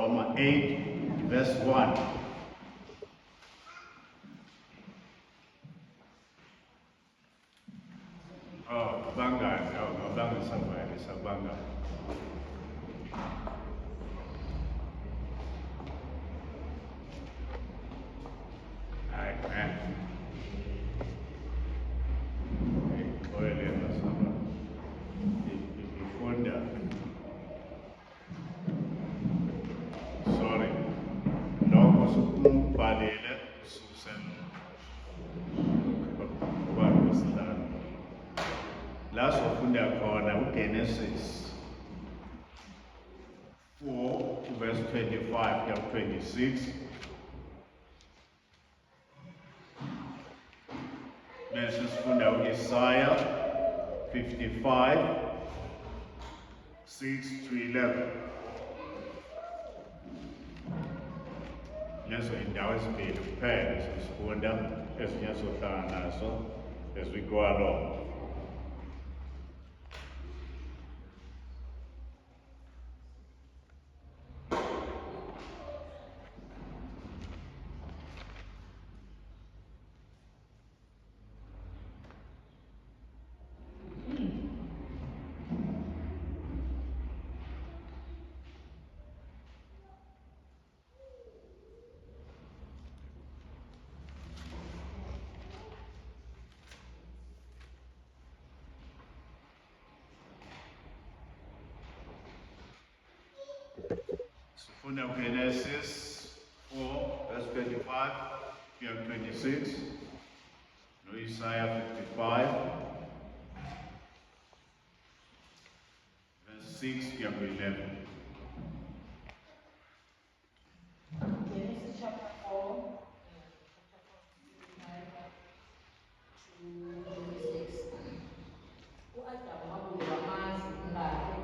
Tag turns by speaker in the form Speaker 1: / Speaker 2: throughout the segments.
Speaker 1: Roma 8 verse 1. Oh, abangani, oh, abangani savalisa abangani. Hayi, man. Hey, oyele masaba. Ifunda. Sorry. Lokho sokubhalile ususe ngoba kwesihlanu. La sofunda khona uGenesis 4 verse 25 kuya 26. Bese sifunda uIsaya 55 6 to 11. Lezo indawo ezimbili kuphela esizifunda, ezinye sohlangana nazo as we go along. Sifunda uGenesis 4 verse 25 kuya 26 no-Isaya 55 verse 6 kuya ku-11.
Speaker 2: Genesis chapter 4, chapter 4, to 26. U-Adamu wabuye wamazi umkakhe,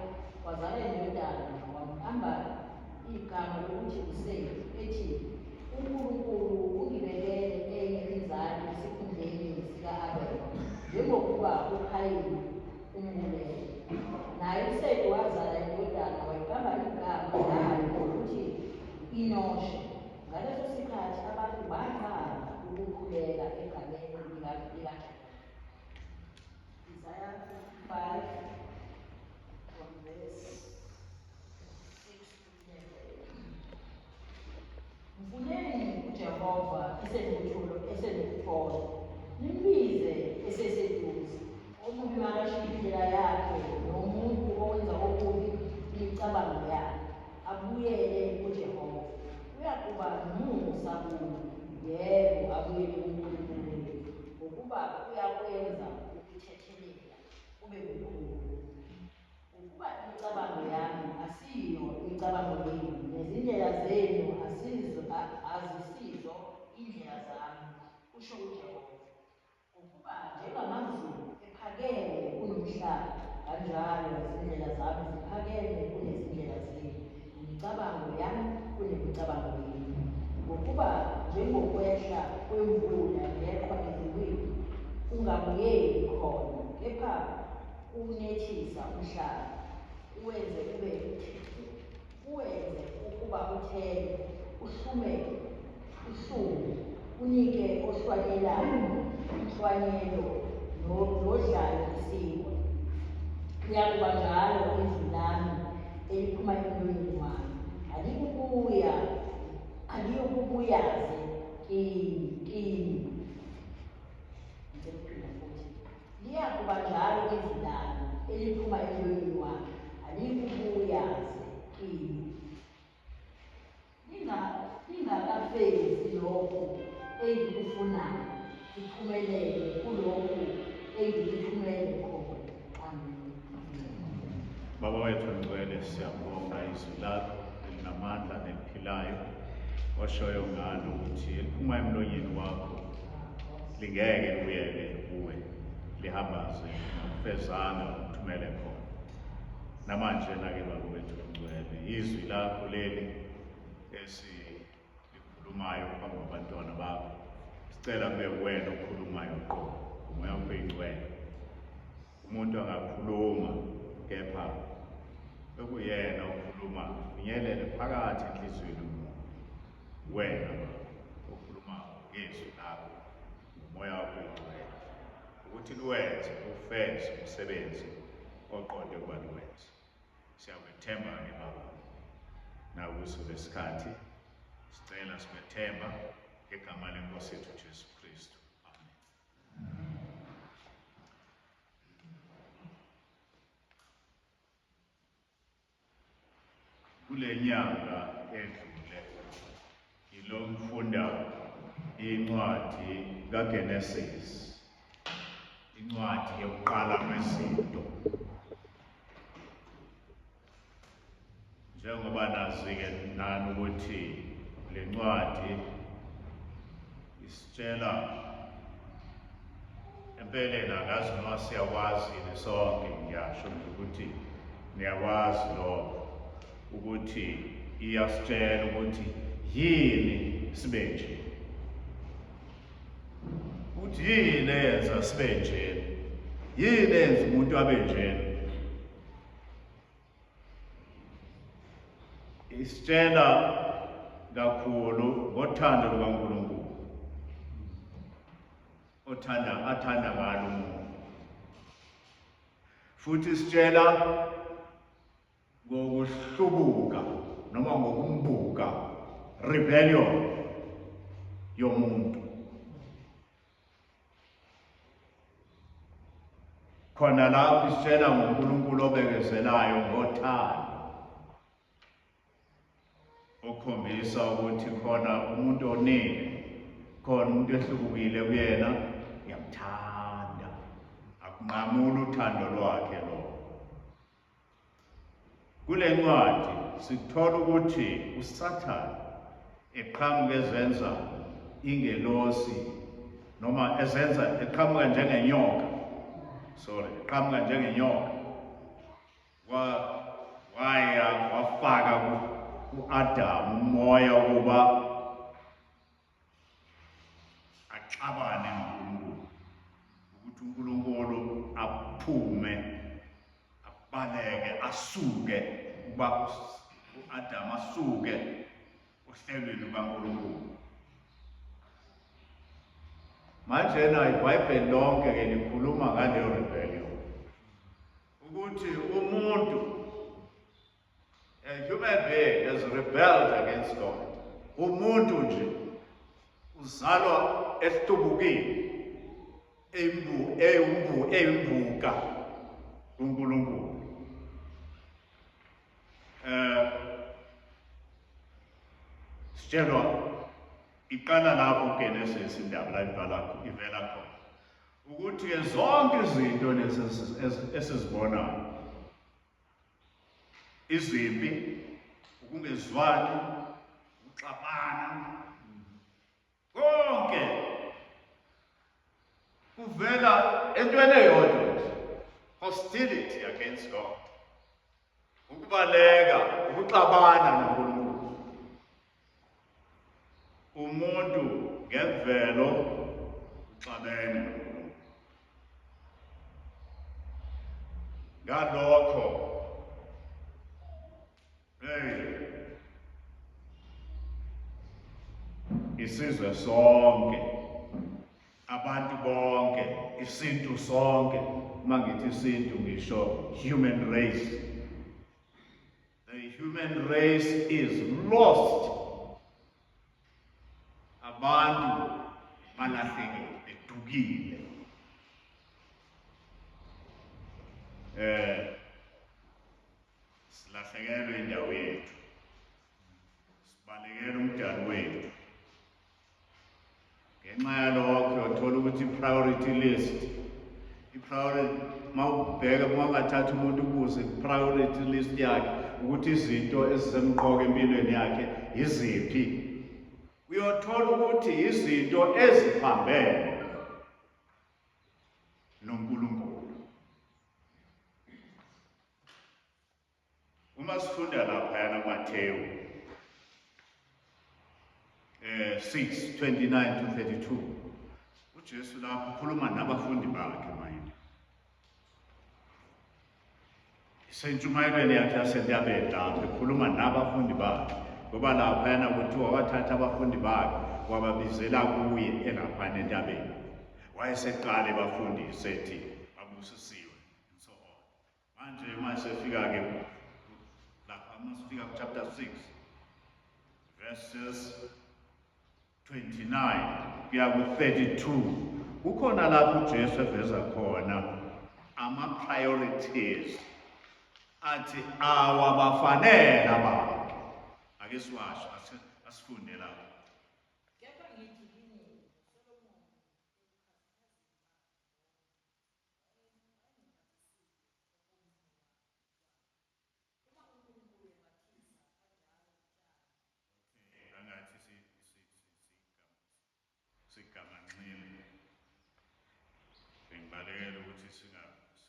Speaker 2: wazala indodana, wamqamba igama lokuthi uSeti, ethi, uNkulunkulu ungibekele enye inzalo esikhundleni sika-Abela, njengokuba uKhayini umbulele. Naye uSeti wazala indodana, wayiqamba igama layo ngokuthi u-Enoshe. Ngaleso sikhathi abantu baqala ukukhuleka egameni likaJehova. Isaiah 55 from verse 6 to 11. Mfuneni uJehova esenokuthola, nimbize eseseduze. Omubi makashiye indlela yakhe, nomuntu owenza okubi imicabango yakhe, abuyele kuJehova. Uyakuba nomusa kuye, yebo, abuyele kuNkulunkulu wethu, ngokuba uyakwenza ukuthethelela kube kukhulu. Ngokuba imicabango yami asiyo imicabango yenu, nezindlela zenu azisizo indlela zami, kusho uJehova. Ngokuba njengamazulu ephakeme kunomhlaba, kanjalo izindlela zami ziphakeme kunezindlela zenu, nemicabango yami kunemicabango yenu. Ngokuba njengokwehla kwemvula neqhwa ezulwini, kungabuyeli khona, kepha kunethisa umhlaba, uwenze ukuba uthele, uhlume, unike ohlwanyelayo inhlwanyelo nodlayo isinkwa. Liyakuba njalo izwi lami eliphuma emlonyeni wami, aliyukubuyaze kimi. Ngicela ukuphinda futhi. Liyakuba njalo izwi lami eliphuma emlonyeni wami, aliyukubuyaze kimi. Lingakafezi lokhu engikufunayo, liphumelele kulokhu engilithumele khona. Amen.
Speaker 1: Baba wethu ngcwele, siyabonga izwi lakho elinamandla neliphilayo, oshoyo ngalo ukuthi eliphuma emlonyeni wakho lingeke libuyele kuwe lihambaze ngakufezanga ukuthumele khona. Namanje nake Baba wethu ngcwele, izwi lakho leli esilikhulumayo phambi kwabantwana bakho, sicela kube wena okhulumayo qobo, umoya wakho oyingcwele. Umuntu angakhuluma kepha Ekuyena okhuluma ufinyelele phakathi enhliziyweni yomuntu. Wena Baba okhuluma ngezwi lakho ngomoya wakho oyingcwele ukuthi luwenze ufeze umsebenzi oqonde ukuba luwenze. Siyakwethemba-ke Baba nakuso lesikhathi sicela sikwethemba ngegama lenkosi yethu Jesu Kristu. Amen. Kule nyanga edlule ngilokufunda incwadi kaGenesis, incwadi yokuqala kwezinto. Njengoba nazi-ke nani ukuthi le ncwadi isitshela empeleni angazi noma siyakwazi yini sonke ngiyasho nje ukuthi niyakwazi lokho ukuthi iyasitshela ukuthi yini sibe nje ukuthi yini eyenza sibe nje yini eyenza umuntu abe nje Isitshela kakhulu ngothando lukaNkulunkulu othanda athanda ngalo umuntu futhi isitshela ngokuhlubuka noma ngokumbuka rebellion yomuntu Khona lapho isitshela ngoNkulunkulu obekezelayo ngothando okhombisa ukuthi khona umuntu onile khona umuntu ehlubukile kuyena uyamthanda akunqamuli uthando lwakhe lo Kule ncwadi sithola ukuthi uSathane eqhamuka ezenza ingelosi noma ezenza eqhamuka njengenyoka sorry eqhamuka njengenyoka waya wafaka ku-Adamu umoya ukuba axabane noNkulunkulu ukuthi uNkulunkulu aphume abaleke asuke ukuba u-Adamu asuke ohlelweni lukaNkulunkulu manje na iBhayibheli lonke ke likhuluma ngaleyo rebellion ukuthi umuntu A human being has rebelled against God. Umuntu nje uzalwa ehlubukile embu eyumbu eyimbuka kuNkulunkulu. Eh sitshelwa iqala lapho Genesis indaba la ibhala ivela khona ukuthi ke zonke izinto lezi esizibonayo izimpi ukungezwani ukuxabana konke kuvela entweni eyodwa nje hostility against God ukubaleka ukuxabana noNkulunkulu umuntu ngemvelo uxabene noNkulunkulu ngalokho hey isizwe sonke abantu bonke isintu sonke uma ngithi isintu ngisho human race The human race is lost. Abantu balahlekile, bedukile. Eh silahlekelwe indawo yethu. Sibalekela umdali wethu. Ngenxa yalokho uyothola ukuthi i-priority list i-priority uma ubheka uma ungathatha umuntu ubuze i-priority list yakhe ukuthi izinto ezisemqoka empilweni yakhe yiziphi uyothola ukuthi izinto eziphambene noNkulunkulu. Uma sifunda laphayana kuMathewu 6:29 to 32 uJesu lapho ukhuluma nabafundi bakhe manje. Isentshumayelweni yakhe yasentabeni lapho ekhuluma nabafundi bakhe ngoba laphayana kuthiwa wathatha abafundi bakhe wababizela kuye elaphana entabeni wayeseqala ebafundise ethi babusisiwe and so on. Manje uma sefika-ke lapha uma sifika ku-chapter 6 verses 29 kuya ku-32 kukhona lapho uJesu eveza khona ama-priorities athi awabafanele abantu. Ake siwasho, asifunde lapho.
Speaker 2: Kepha ngithi kini,
Speaker 1: Angathi sigamanxile. Bengibalekela ukuthi singadonsi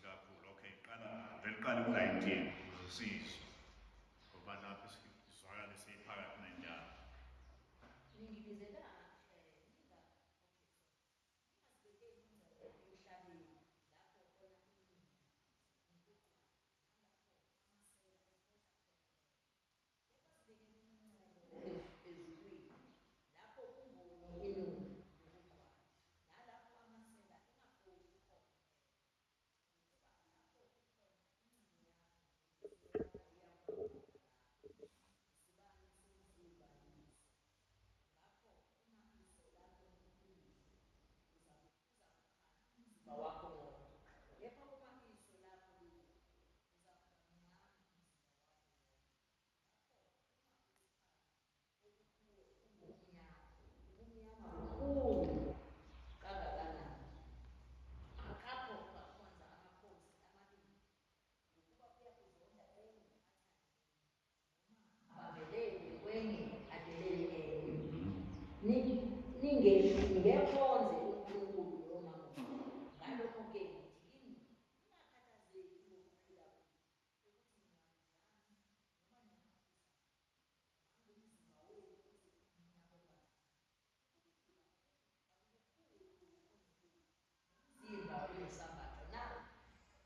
Speaker 1: kakhulu. Okay, qala vele qala ku-19 ukuze sizwe. Ngoba lapho sizwakale siphakathi nendawo.
Speaker 2: Ningibizela ningekhonze uNkulunkulu noMamona. Ngalokho-ke ngithi kini, ningakhathazeki ngokuphila kwenu, ukuthi niyakudlani, noma niyakuphuza, nomzimba unesambatho na?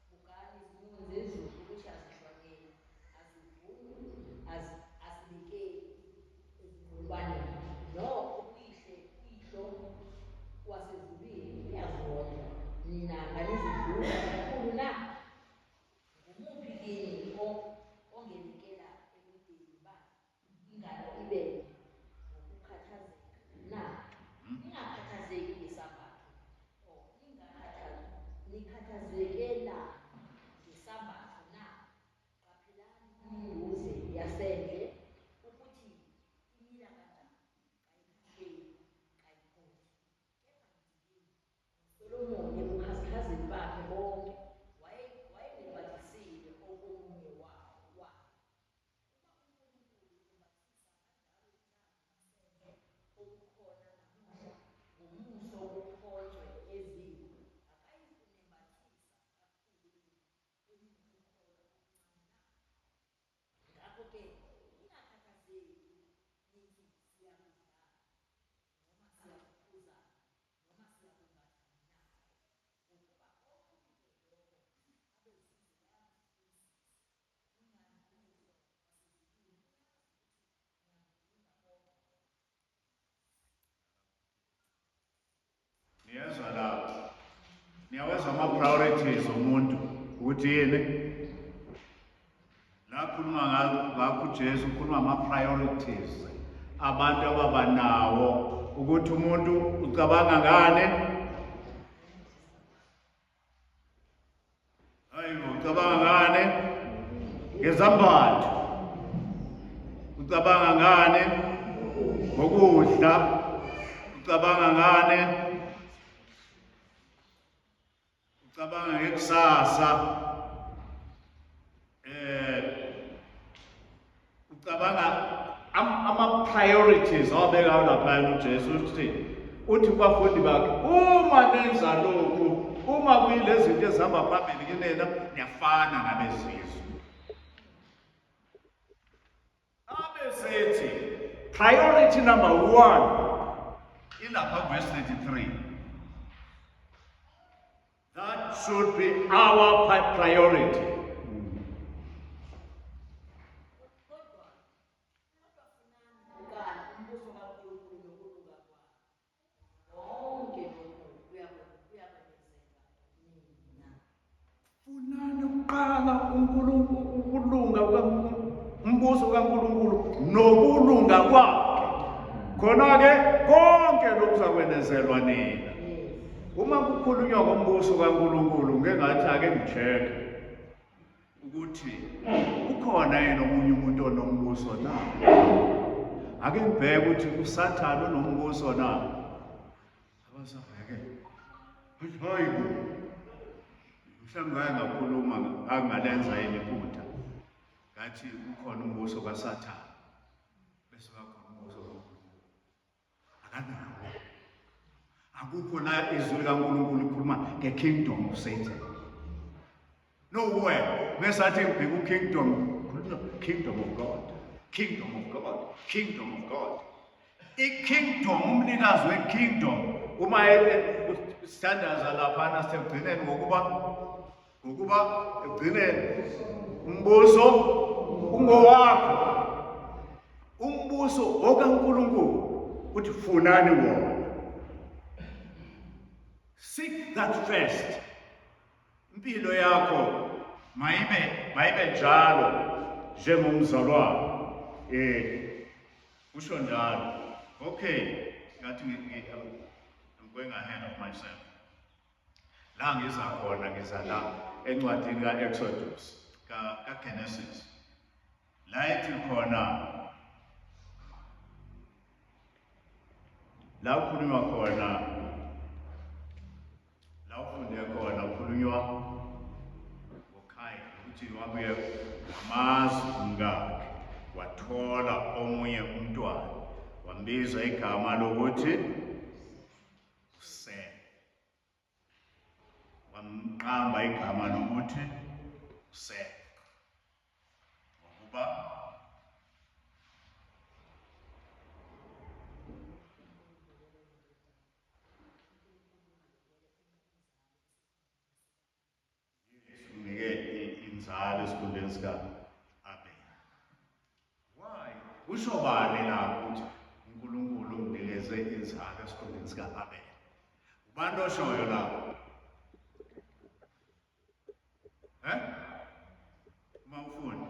Speaker 2: Bukani izinyoni zezulu ukuthi azihlwanyeli, azivuni, azibekeli ezinqolobaneni, nokho uYihlo wasezulwini uyazondla. Nina anizidluli kakhulu na? Ngumuphi kini ongenikela ebudeni bakhe ingalo ibe ngokukhathazeka na? Ningakhathazeki ngesambatho, nikhathazekela ngesambatho na? Qaphelani imimbuze yasendle ukuthi imila kanjani, kayikhahleli, kayiphothi. Kepha ngithi kini, uSolomoni ebukhazikhazini bakhe bonke wayengembathisile okomunye wayo. Uma uNkulunkulu embathisa kanjalo utshani basendle obukhona namuhla, ngomuso buphonswe eziko, akayikunembathisa kakhulu nina eninokukholwa okuncane na? Ngakho-ke ningakhathazeki nithi siyakudlani, noma siyakuphuzani, noma siyakwembathani na? Ngokuba konke lokho abezizwe bayakufunisisa. Ingani uYihlo wasezulwini uyazi ukuthi niyakudinga konke lokho.
Speaker 1: Niyezwa lapho. Niyawezwa ama-priorities omuntu ukuthi yini? La khuluma ngakho uJesu ukhuluma ama-priorities abantu ababa nawo ukuthi umuntu ucabanga ngani? Hayibo, ucabanga ngani? Ngezambatho. Ucabanga ngani? Ngokudla. Ucabanga ngani? Ucabanga ngekusasa. Ucabanga ama priorities awabekayo lapha uJesu uthi uthi kubafundi bakhe uma nenza lokhu uma kuyilezi zinto ezihamba phambili kinina niyafana nabezizwe. Abesethi priority number 1 ilapha verse 33. That should be our priority. Funani kuqala uNkulunkulu, ukulunga umbuso kaNkulunkulu nokulunga kwakhe, khona-ke konke lokhu kuzakwenezelwa nina. Uma kukhulunywa ngombuso kaNkulunkulu, ngeke ngathi ake ngi-check ukuthi ukhona yini omunye umuntu onombuso na. Ake ngibheke ukuthi uSathane unombuso na. Abasabheke, hayi bo, mhlawumbe ngake ngakhuluma, ngangalenza yini iphutha, ngathi kukhona umbuso kaSathane bese bakhona umbuso kaNkulunkulu. Akanawo, akukho la izwi likaNkulunkulu likhuluma nge-kingdom of Satan, nowhere. Bese athi ngibheka u-kingdom, khulunywa kingdom of God, kingdom of God, kingdom of God. I-kingdom, umnikazi we-kingdom, uma sithandaza laphana sisekugcineni, ngokuba ekugcineni umbuso ungowakho, umbuso okaNkulunkulu, uthi funani wona, seek that first. Impilo yakho mayibe njalo njengomzalwane, usho njalo. Okay, ngathi I'm going ahead of myself. La ngiza khona, ngiza la encwadini ka-Exodus, ka-Genesis, la ethi khona, la kukhulunywa khona, la ufunde khona, kukhulunywa ngoKhayini ukuthi wabuye wamazi umkakhe, wathola omunye umntwana, wambiza igama lokuthi uSem, wamqamba igama lokuthi uSem ngokuba unike inzalo esikhundleni sika-Abel. Why? Kusho bani la ukuthi uNkulunkulu unginikeze inzalo esikhundleni sika-Abel? Ubani oshoyo la? Eh? Uma ufuna.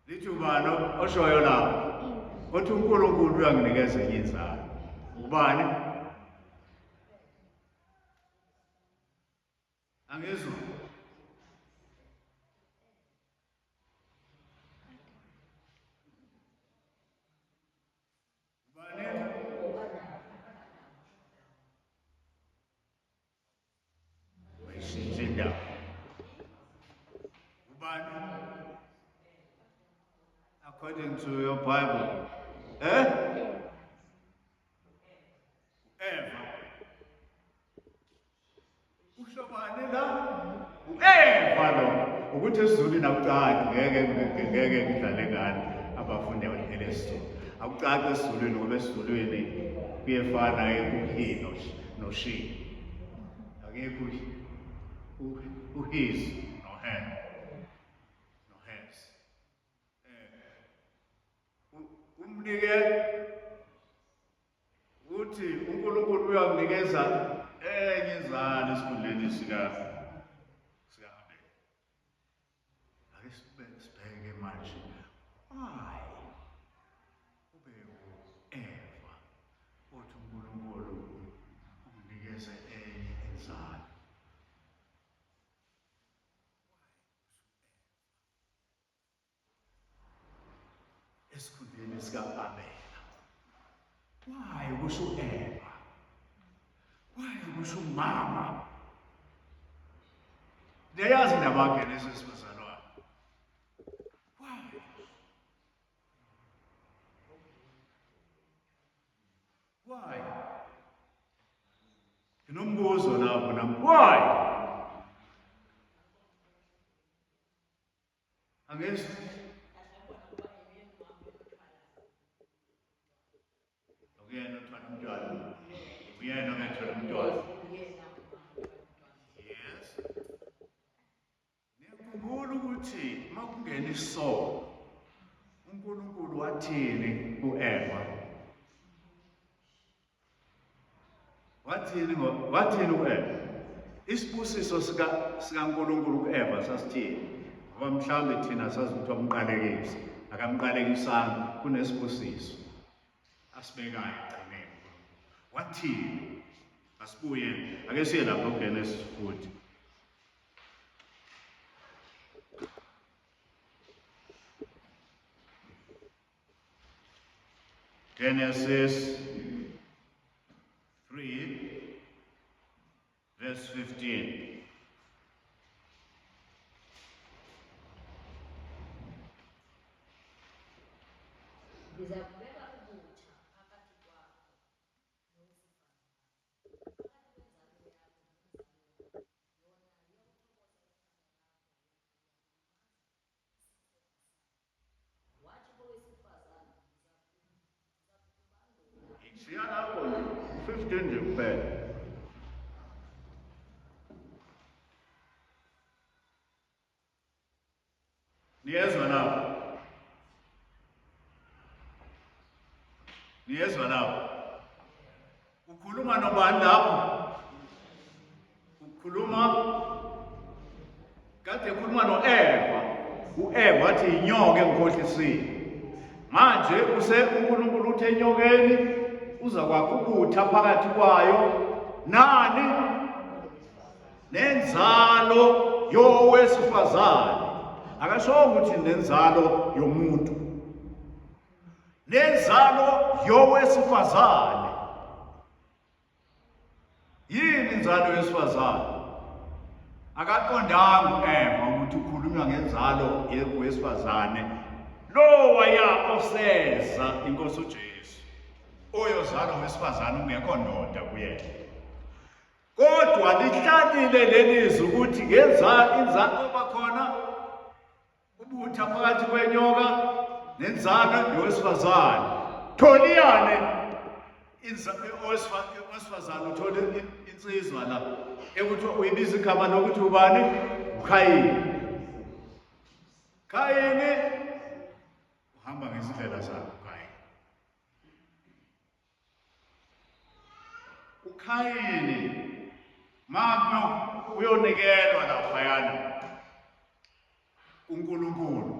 Speaker 1: Lithi ubani oshoyo la? Othi uNkulunkulu uyanginikeza enye inzalo. Ubani? Angizwa. Ubani? Wayishintsha indaba. Ubani? According to your Bible. Eh? Eva. Usho bani la? U-Eva lo. Ukuthi esiZulwini akucaci, ngeke ngidlale ngani abafundi abadlele esiZulu. Akucaci esiZulwini ngoba esiZulwini kuyefana ku-he no-she. Akekho u-his no-her no-hers. Umnike uthi uNkulunkulu uyakunikeza enye inzalo esikhundleni sika Abel. Ake sibheke manje, why ube u-Eva othi uNkulunkulu umnikeze enye inzalo esikhundleni sika-Abela? Why kusho u-Eva? Why kusho umama? Niyayazi indaba kaGenesis, bazalwane. Why? Why? Nginombuzo lapho nami. Why? Angizwa. Uyena othwala umntwana. Uyena obethola umntwana. Ukuthi makungena isono uNkulunkulu wathini kuEva? Wathini ngo wathini uEva? Isibusiso sika sikaNkulunkulu kuEva sasithini? Ngoba mhlawumbe thina sazi ukuthi wamqalekisa. Akamqalekisanga kunesibusiso asibekayo ekugcineni. Wathini? Asibuye ake siye lapho kuGenesis futhi. Genesis 3 verse 15.
Speaker 2: Ngizakubeka ubutha phakathi kwakho
Speaker 1: Siya lapho nje 15 nje kuphela. Niyezwa lapho? Niyezwa lapho? Ukhuluma nobani lapho? Ukhuluma kade ekhuluma no-Eva. U-Eva wathi inyoka engikhohlisile. Manje use uNkulunkulu uthe enyokeni uza kwakho ubutha phakathi kwayo nani nenzalo yowesifazane. Akashongo ukuthi nenzalo yomuntu. Nenzalo yowesifazane. Yini inzalo yesifazane? Akaqondanga uEva ukuthi ukhulunywa ngenzalo yowesifazane lo waya oseza inkosi uJesu oyozalwa wesifazane ungekho ndoda kuyena. Kodwa lihlalile lelizwi ukuthi ngenza inzalo oba khona ubutha phakathi kwenyoka nenzalo yowesifazane tholiyane owesifazane uthole insizwa la ekuthiwa uyibiza igama lokuthi ubani ukhayini khayini uhamba ngezindlela zakhe ukhayini uKhayini makuyo uyonikelwa laphayana kuNkulunkulu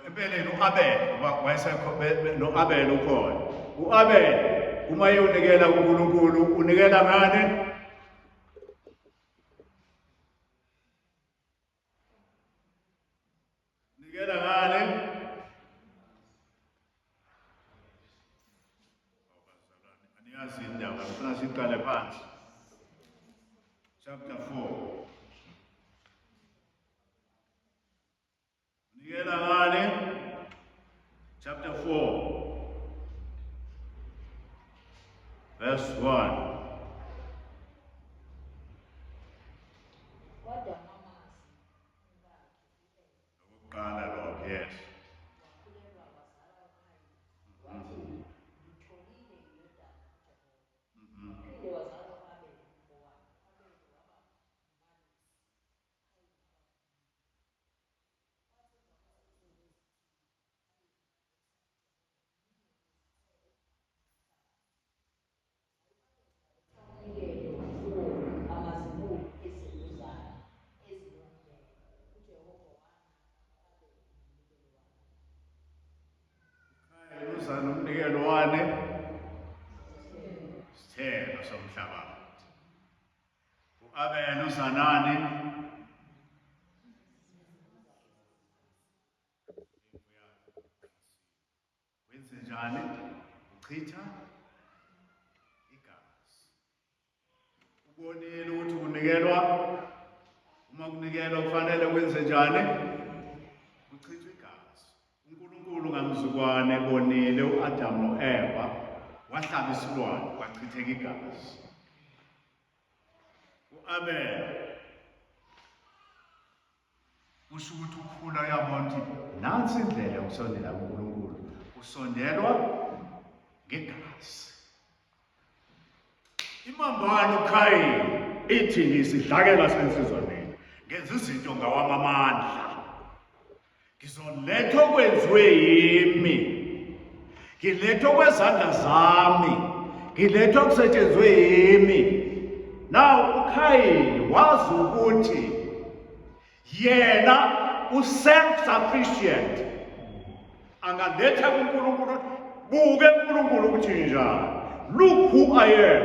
Speaker 1: empeleni uAbel ngoba wayesekho noAbel ukhona uAbel uma eyonikela kuNkulunkulu unikela ngani Nikela ngale. Aniyazi indaba, ngifuna siqale phansi. Chapter 4. Nikela ngale. Chapter 4. Verse 1.
Speaker 2: Kodwa mamazi
Speaker 1: Okokuqala lokho, yes.
Speaker 2: Umnikelo kuwo amazibulo ezimvu zakhe ezinongileyo, uJehova wanqaba u-Abela nomnikelo wakhe.
Speaker 1: UKhayini uza nomnikelo wani? Isithelo somhlabathi. U-Abela uza nani? Wenze njani? Uchitha igazi. Ubonile ukuthi kunikelwa uma kunikelwa kufanele kwenze njani? Kuchithwe igazi. UNkulunkulu ngamzukwane ebonile uAdam noEva wahlaba isilwane kwachitheka igazi. UAbel Kusho ukuthi ukhula uyabona ukuthi nansi indlela yokusondela kuNkulunkulu. Usondelwa ngegazi. Imambane uKhayini ithi ngisidlakela sensizwa mina. Ngenza izinto ngawami amandla. Ngizoletha okwenziwe yimi. Ngiletha okwezandla zami. Ngiletha okusetshenzwe yimi. Now uKhayini wazi ukuthi yena u-self sufficient. Angaletha kuNkulunkulu buke uNkulunkulu ukuthi njani. Look who I am.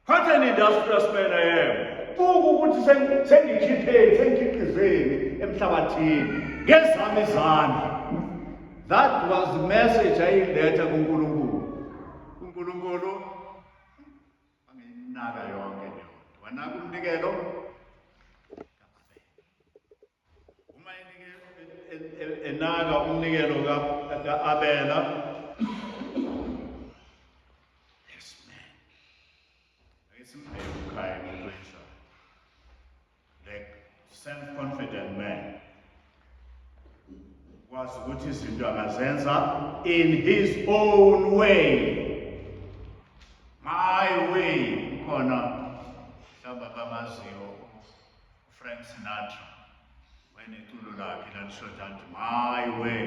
Speaker 1: What an industrious man I am. Buka ukuthi sengikhipheni, sengikhiqizeni emhlabathini ngezami izandla. That was the message ayiletha kuNkulunkulu. UNkulunkulu angenaka yonke leyo nto. Wanaka umnikelo Uma enaka umnikelo ka-Abela yes man ake simbheke uKhaya umuntu wenjani the self-confident man wazi ukuthi izinto angazenza in his own way my way ukhona mhlawumbe abamaziyo Frank Sinatra wayeneculo lakhe lalishoda lithi my way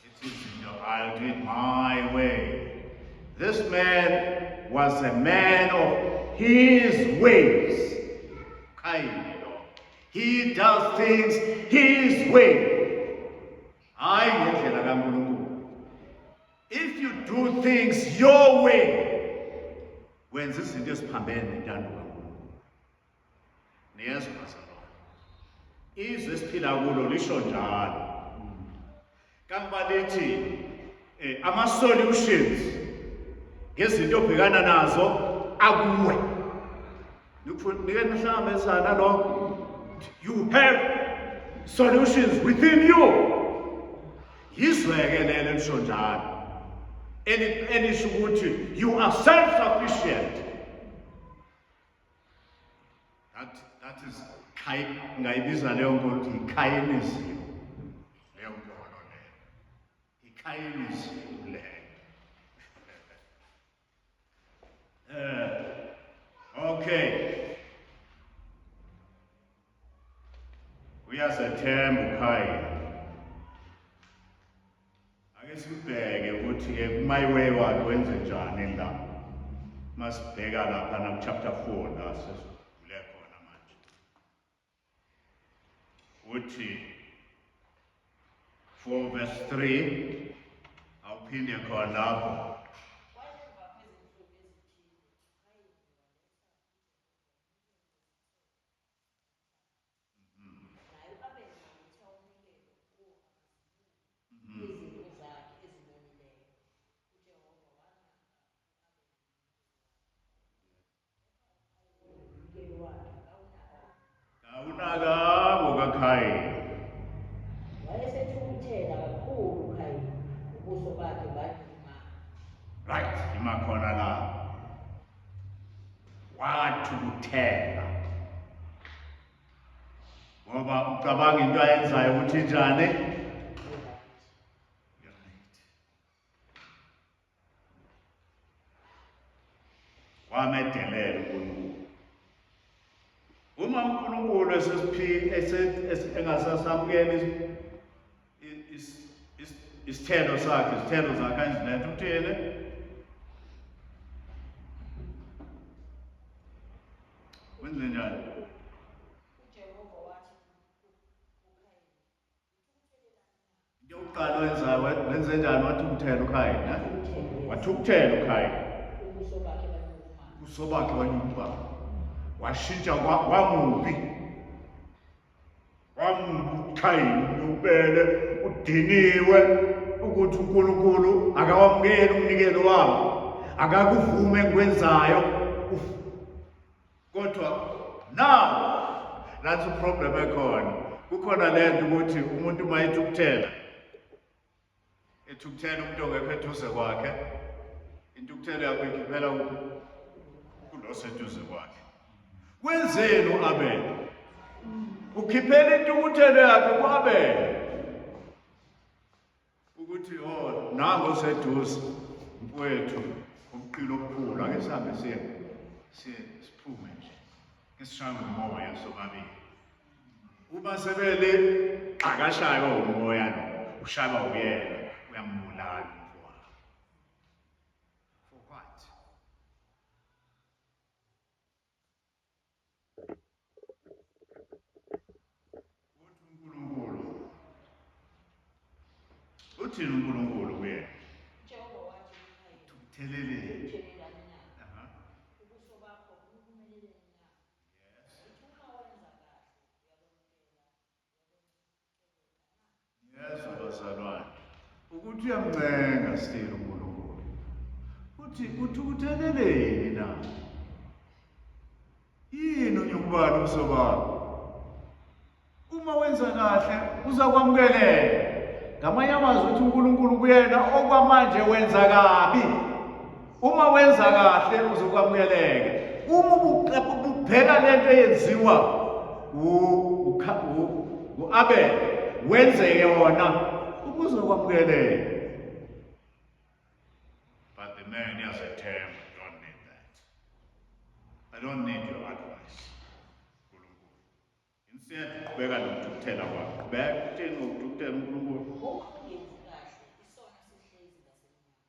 Speaker 1: ethi izinto I'll do it my way this man was a man of his ways Khayini lo he does things his way hayi ngendlela kaNkulunkulu if you do things your way wenza izinto eziphambene nentando kaNkulunkulu Niyezwa bazalwane. Izwe esiphila kulo lisho njalo. Kangoba lithi eh, ama solutions ngezinto obhekana nazo akuwe. Nike nihlangabezana lokho. You have solutions within you. Yizwe-ke lelo elisho njalo. Elisho ukuthi you are self-sufficient. That, that is Kai, ngayibiza leyo nkolo ukuthi yiKayinism. Leyo nkolo leyo. IKayinism leyo. Eh, okay. Uyazethemba uKhayini. Ake sibheke ukuthi ke kumy way wakhe wenze njani la. Masibheka lapha na chapter 4 la sesivule khona manje. Uthi 4 verse 3 awuphinde khona lapho.
Speaker 2: Izimvu zakhe ezinonileyo. UJehova wanaka umnikelo wakhe akawunakanga.
Speaker 1: Kawunakanga okaKhayini.
Speaker 2: Wayesethukuthela kakhulu uKhayini, ubuso bakhe banyuma.
Speaker 1: Right, ima khona la. Wathukuthela. Ngoba ucabanga into ayenzayo ukuthi injani? Wamedelela uNkulunkulu. Uma uNkulunkulu esesiphi engasasamukeli isithelo sakhe, izithelo zakhe angiziletha uthini? Wenze njani?
Speaker 2: UJehova wathi
Speaker 1: Into yokuqala oyenzayo wenze njani wathukuthela uKhayini, ne? Wathukuthela uKhayini.
Speaker 2: Ubuso bakhe banyuma.
Speaker 1: Ubuso bakhe banyuma. Washintsha kwamubi. Kwamubi uKhayini ubele udiniwe ukuthi uNkulunkulu akawamukeli umnikelo wabo. Akakuvume engikwenzayo. Kodwa now that's a problem ekhona. Kukhona lento ukuthi umuntu uma ethukuthela ethukuthela umuntu ongekho eduze kwakhe intukuthelo yakho ikhiphela kuphi? Kulo seduze kwakhe. Wenzeni uAbel? Ukhiphela intukuthelo yakhe kuAbel. Ukuthi oh nango seduze mfowethu umqilo omkhulu ake sihambe siye siye siphume nje. Ke sishaywe umoya sobabili. Uma sebele akashaywa umoya lo, ushaywa uyena, uyambulala umfowabo. For what? Uthi uNkulunkulu, uthini uNkulunkulu kuyena?
Speaker 2: Njengoba wathi kuKhayini,
Speaker 1: Thukutheleleni.
Speaker 2: "Uthelelani na? Ubuso bakho bukumeleleni na? Uthi uma wenza kahle, uyakwamukeleka
Speaker 1: Yezwa bazalwane, ukuthi uyamncenga still uNkulunkulu. Uthi uthukutheleleni na? Yini unyukubani ubuso bakho? Uma wenza kahle uzakwamukeleka. Ngamanye amazwi uthi uNkulunkulu kuyena okwamanje wenza kabi. Uma wenza kahle uzokwamukeleka. Uma ubheka lento eyenziwa u-Abel wenze yona ubuzokwamukeleka. But the man has a term, I don't need that. I don't need your advice. Nkulunkulu. Instead, qhubeka nokuthukuthela kwakho. Qhubeka uthini ngokuthukuthela uNkulunkulu?
Speaker 2: Uma ungenzi kahle, isono sihlezi ngasemnyango.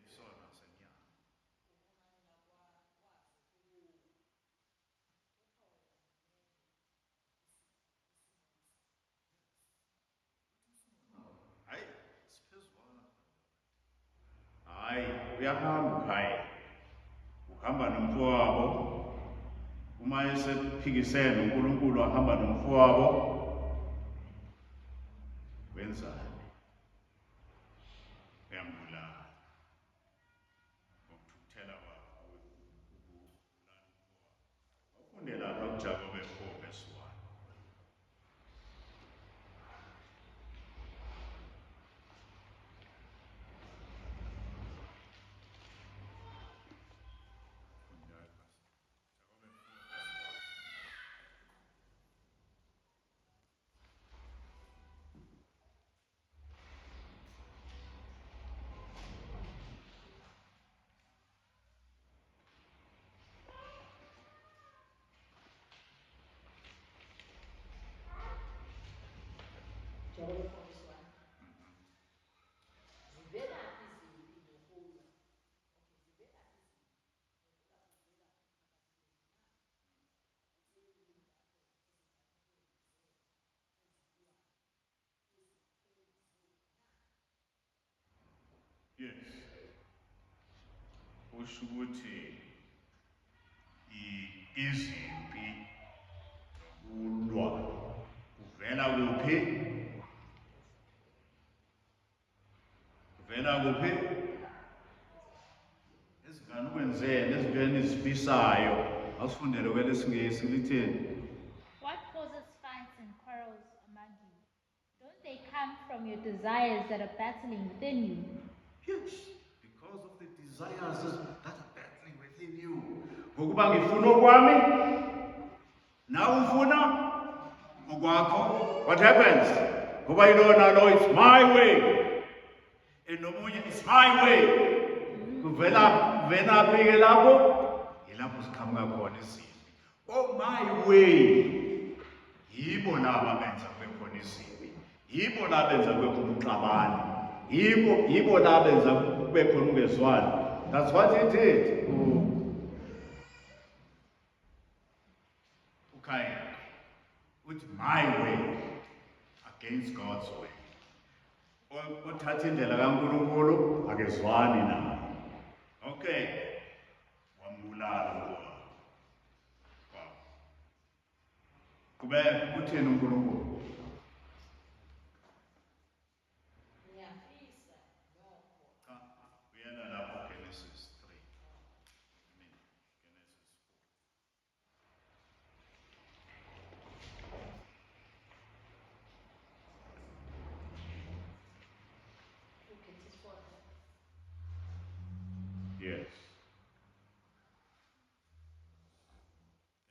Speaker 1: Isono senyama.
Speaker 2: Ukunqanela kwaso kuwe, kepha wena vumela.
Speaker 1: Hayi, siphezulu. Hayi, uyahamba uKhayini. Uhamba nomfowabo. Uma esephikisene uNkulunkulu ahamba nomfowabo. Wenzani? Uyambulala. Ngokuthukuthela kwakhe ubulala umfowabo. Awufunde lapha kuJakobe 4 verse 1. Funda, Jakobe 4 verse 1.
Speaker 2: Jakobe 4 verse 1. Zivelaphi izimpi nokulwa? Okay, zivelaphi izimpi nokulwa kuvelaphi phakathi kwenu na? Akuseyini lapho ezinkanukweni zenu ezilwayo, ezipheni zenu na?
Speaker 1: Yes. Usho ukuthi izimpi nokulwa kuvela kuphi? Kuvela kuphi? Ezinganukweni zenu, ezintweni ezifisayo. Asifundele kwelesingisi lithini?
Speaker 3: What causes fights and quarrels among you? Don't they come from your desires that are battling within you?
Speaker 1: Yes, because of the desires that are battling within you. Ngokuba ngifuna okwami, nawe ufuna okwakho. What happens? Ngoba yilona lo, it's my way. And nomunye, it's my way. Kuvela vena phi ke lapho? Yilapho siqhamuka khona izimpi. Oh, my way. Yibo laba benza kube khona izimpi. Yibo laba benza kube khona uxabano. Yibo laba benza kube khona ungezwani. That's what he did. uKain uthi my way against God's way. Othatha indlela kaNkulunkulu akezwani naye. Okay. Wambulala umfowabo. Wow. Qhubeka, uthini uNkulunkulu?
Speaker 2: Ngiyafisa nokho
Speaker 1: Cha, uyena lapho Genesis 3. I mean, Genesis 4.
Speaker 2: uGenesis 4.
Speaker 1: Yes.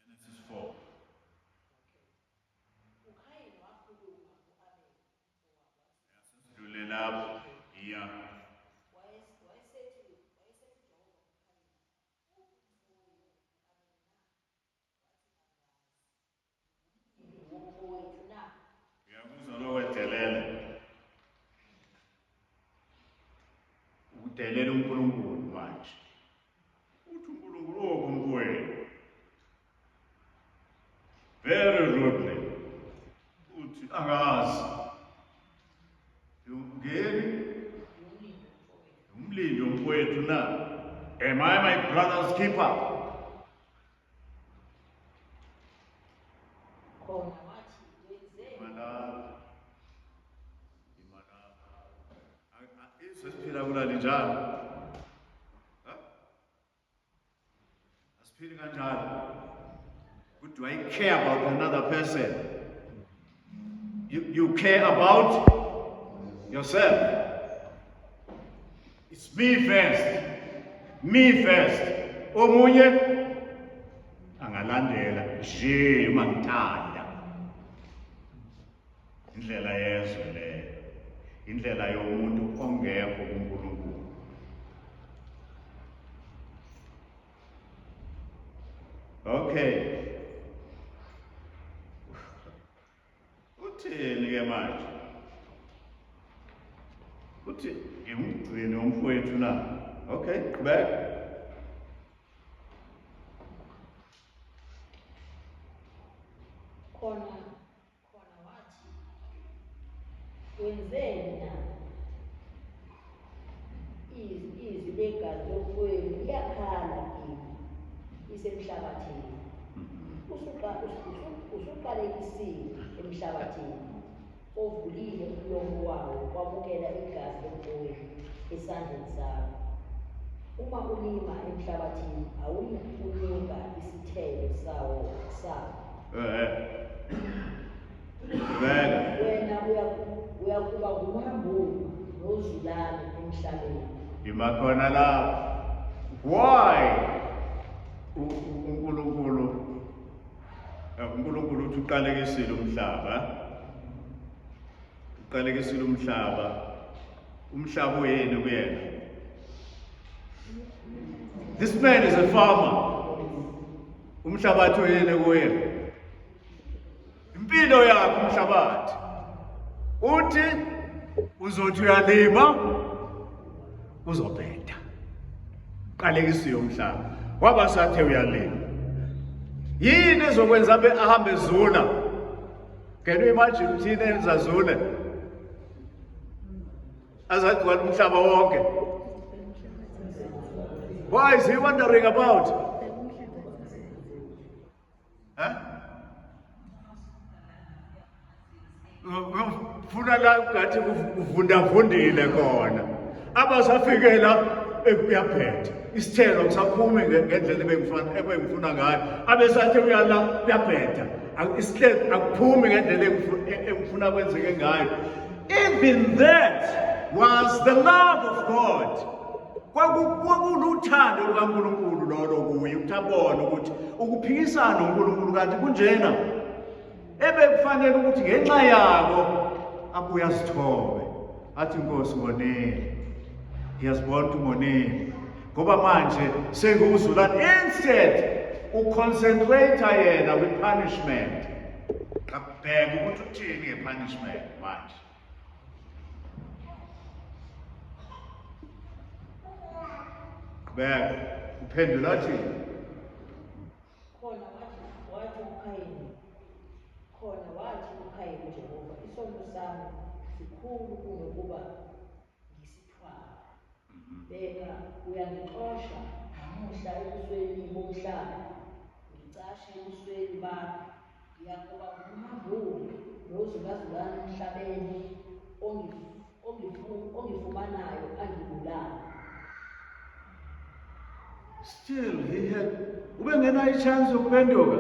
Speaker 1: Genesis 4.
Speaker 2: Okay.
Speaker 1: Angazi. Ngeni umlindi womfowethu na? Am I my brother's keeper?
Speaker 2: Khona wathi wenzeni?
Speaker 1: Malapha. Imalapha. Izwe esiphila kulo linjalo. Ha? Asiphili kanjalo. Do I care about another person? You care about yourself. It's me first. Me first. Omunye angalandela nje uma ngithanda. Indlela yezwe leyo. Indlela yomuntu ongekho kuNkulunkulu. Okay. Uthini ke manje? Uthi ngimgcine umfowethu na? Okay, qhubeka.
Speaker 2: Khona wathi wenzeni na? Izwi legazi lomfowenu liyakhala kimi isemhlabathini. Usuqalekisiwe emhlabathini ovulile umlomo wawo wamukela igazi lomfowenu esandleni sakho. Uma ulima emhlabathini awuyikunika isithelo sawo.
Speaker 1: Qhubeka.
Speaker 2: Wena uyakuba ngumhambuma nozulane emhlabeni.
Speaker 1: Ima khona lapho. Why? uNkulunkulu uthi uqalekisile umhlaba. Uqalekisile umhlaba. Umhlaba uyini kuyena? This man is a farmer. Umhlabathi uyini kuye? Impilo yakhe umhlabathi. Uthi uzothi uyalima uzobheda. Qalekisiwe umhlaba. Waba sathe uyalima. Yini ezokwenza abe ahambe ezula? Can you imagine ukuthi yini enza azule? Azagcwala umhlaba wonke. Why is he wondering about? Huh? Funa la ngathi kuvundavundile khona. Abasafikela kuyaphetha. Isithelo kusaphumi ngendlela ebengifuna ngayo. Abesathi uyala kuyaphetha. Isithelo akuphumi ngendlela engifuna kwenzeke ngayo. Even that was the love of God. Kwakuluthando lukaNkulunkulu lolo kuye ukuthi abone ukuthi ukuphikisana noNkulunkulu kanti kunjena. Ebekufanele ukuthi ngenxa yako abuye azithobe athi Nkosi ngonile. Ngiyazibona ukuthi ngonile. Ngoba manje sengiwuzulane instead uconcentrate yena kwi-punishment. Abheke ukuthi uthini nge-punishment manje. Qhubeka. Uphendula athini?
Speaker 2: Khona wathi uKhayini, khona wathi uKhayini kuJehova, isono sami sikhulu kunokuba ngisithwale. Bheka, uyangixosha namuhla ebusweni bomhlaba, ngicashe ebusweni bakho. Ngiyakuba ngumhambuma nozulazulane emhlabeni, ongifumanayo angibulale.
Speaker 1: Still he had ubengenayo i-chance yokuphenduka.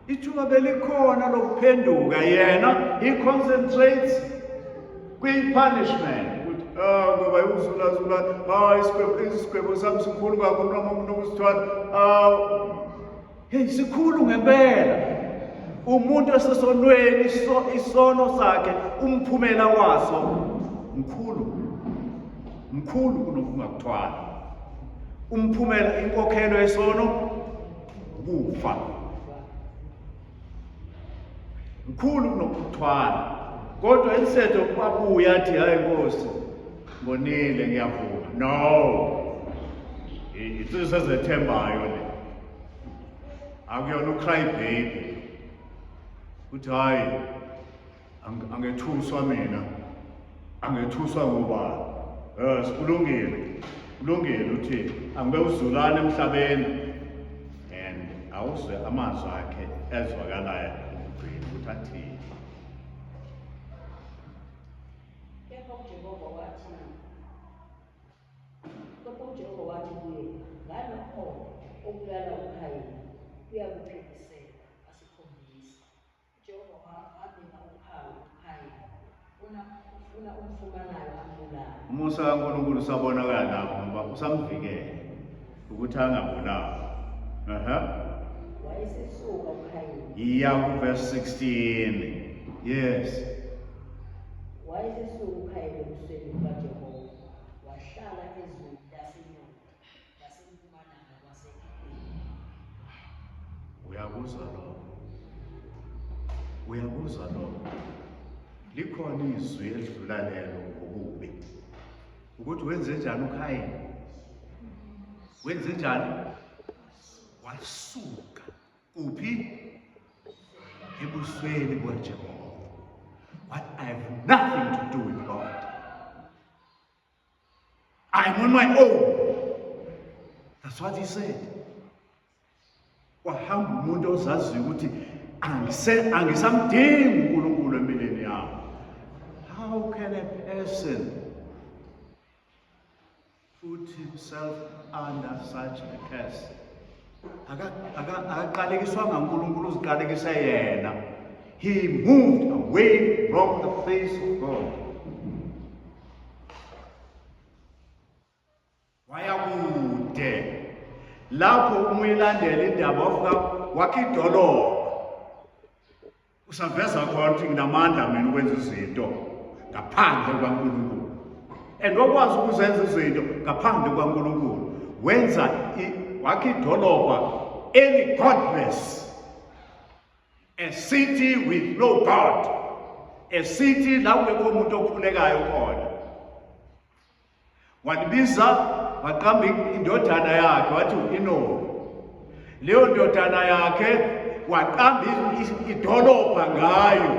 Speaker 1: Ithuba belikhona lokuphenduka yena he concentrates kwi-punishment ukuthi ah ngoba uzulazula ah isigwebo sami sikhulu kakhulu noma umuntu okusithwala ah hey sikhulu ngempela. Umuntu osesonweni isono sakhe umphumela waso mkhulu mkhulu kunokungakuthwala. Umphumela inkokhelo yesono ukufa. Mkhulu kunokuthwala. Kodwa instead okubabuya athi hayi Nkosi ngonile ngiyavuma. No. Insizwa ezethembayo le. Akuyona ucry baby. Uthi hayi Angethuswa mina, angethuswa ngubani. Yes, kulungile, kulungile uthi angibe uzulane emhlabeni. And awuzwe amazwi akhe ezwakalayo ukugcina ukuthi athini.
Speaker 2: Kepha uJehova wathi, kepha uJehova wathi kuye, ngalokho obulala uKhayini kuyakuphindiselwa kasikhombisa. UJehova wabeka uphawu kuKhayini, funa umfumanayo ambulale.
Speaker 1: Umusa kaNkulunkulu usabonakala lapho ngoba usamvikele ukuthi angabulawa. Aha.
Speaker 2: Wayesesuka uKhayini.
Speaker 1: Yiya kuverse 16. Yes.
Speaker 2: Wayesesuka uKhayini ebusweni bukaJehova, wahlala ezweni laseNodi, ngasempumalanga kwase-Edeni.
Speaker 1: Uyakuzwa lokho? Uyakuzwa lokho? Likhona izwi elidlula lelo ngobubi. Ukuthi wenze njani uKhayini? Wenze njani? Wasuka kuphi? Ebusweni bukaJehova. What I have nothing to do with God. I'm on my own. That's what he said. Wahamba umuntu ozaziyo ukuthi angisamdingi uNkulunkulu empilweni yami. How can a person put himself under such a curse? Akaqalekiswanga uNkulunkulu, uziqalekise yena. He moved away from the face of God. Waya kude. Lapho uma uyilandela indaba wafika wakha idolobha. Usaveza khona ukuthi nginamandla mina ukwenza izinto ngaphandle kukaNkulunkulu. And wakwazi ukuzenza izinto ngaphandle kukaNkulunkulu. Wenza wakha idolobha eli godless. A city with no God. A city la kungekho umuntu okhulekayo khona. Walibiza waqamba indodana yakhe wathi u-Enoki. Leyo ndodana yakhe waqamba idolobha ngayo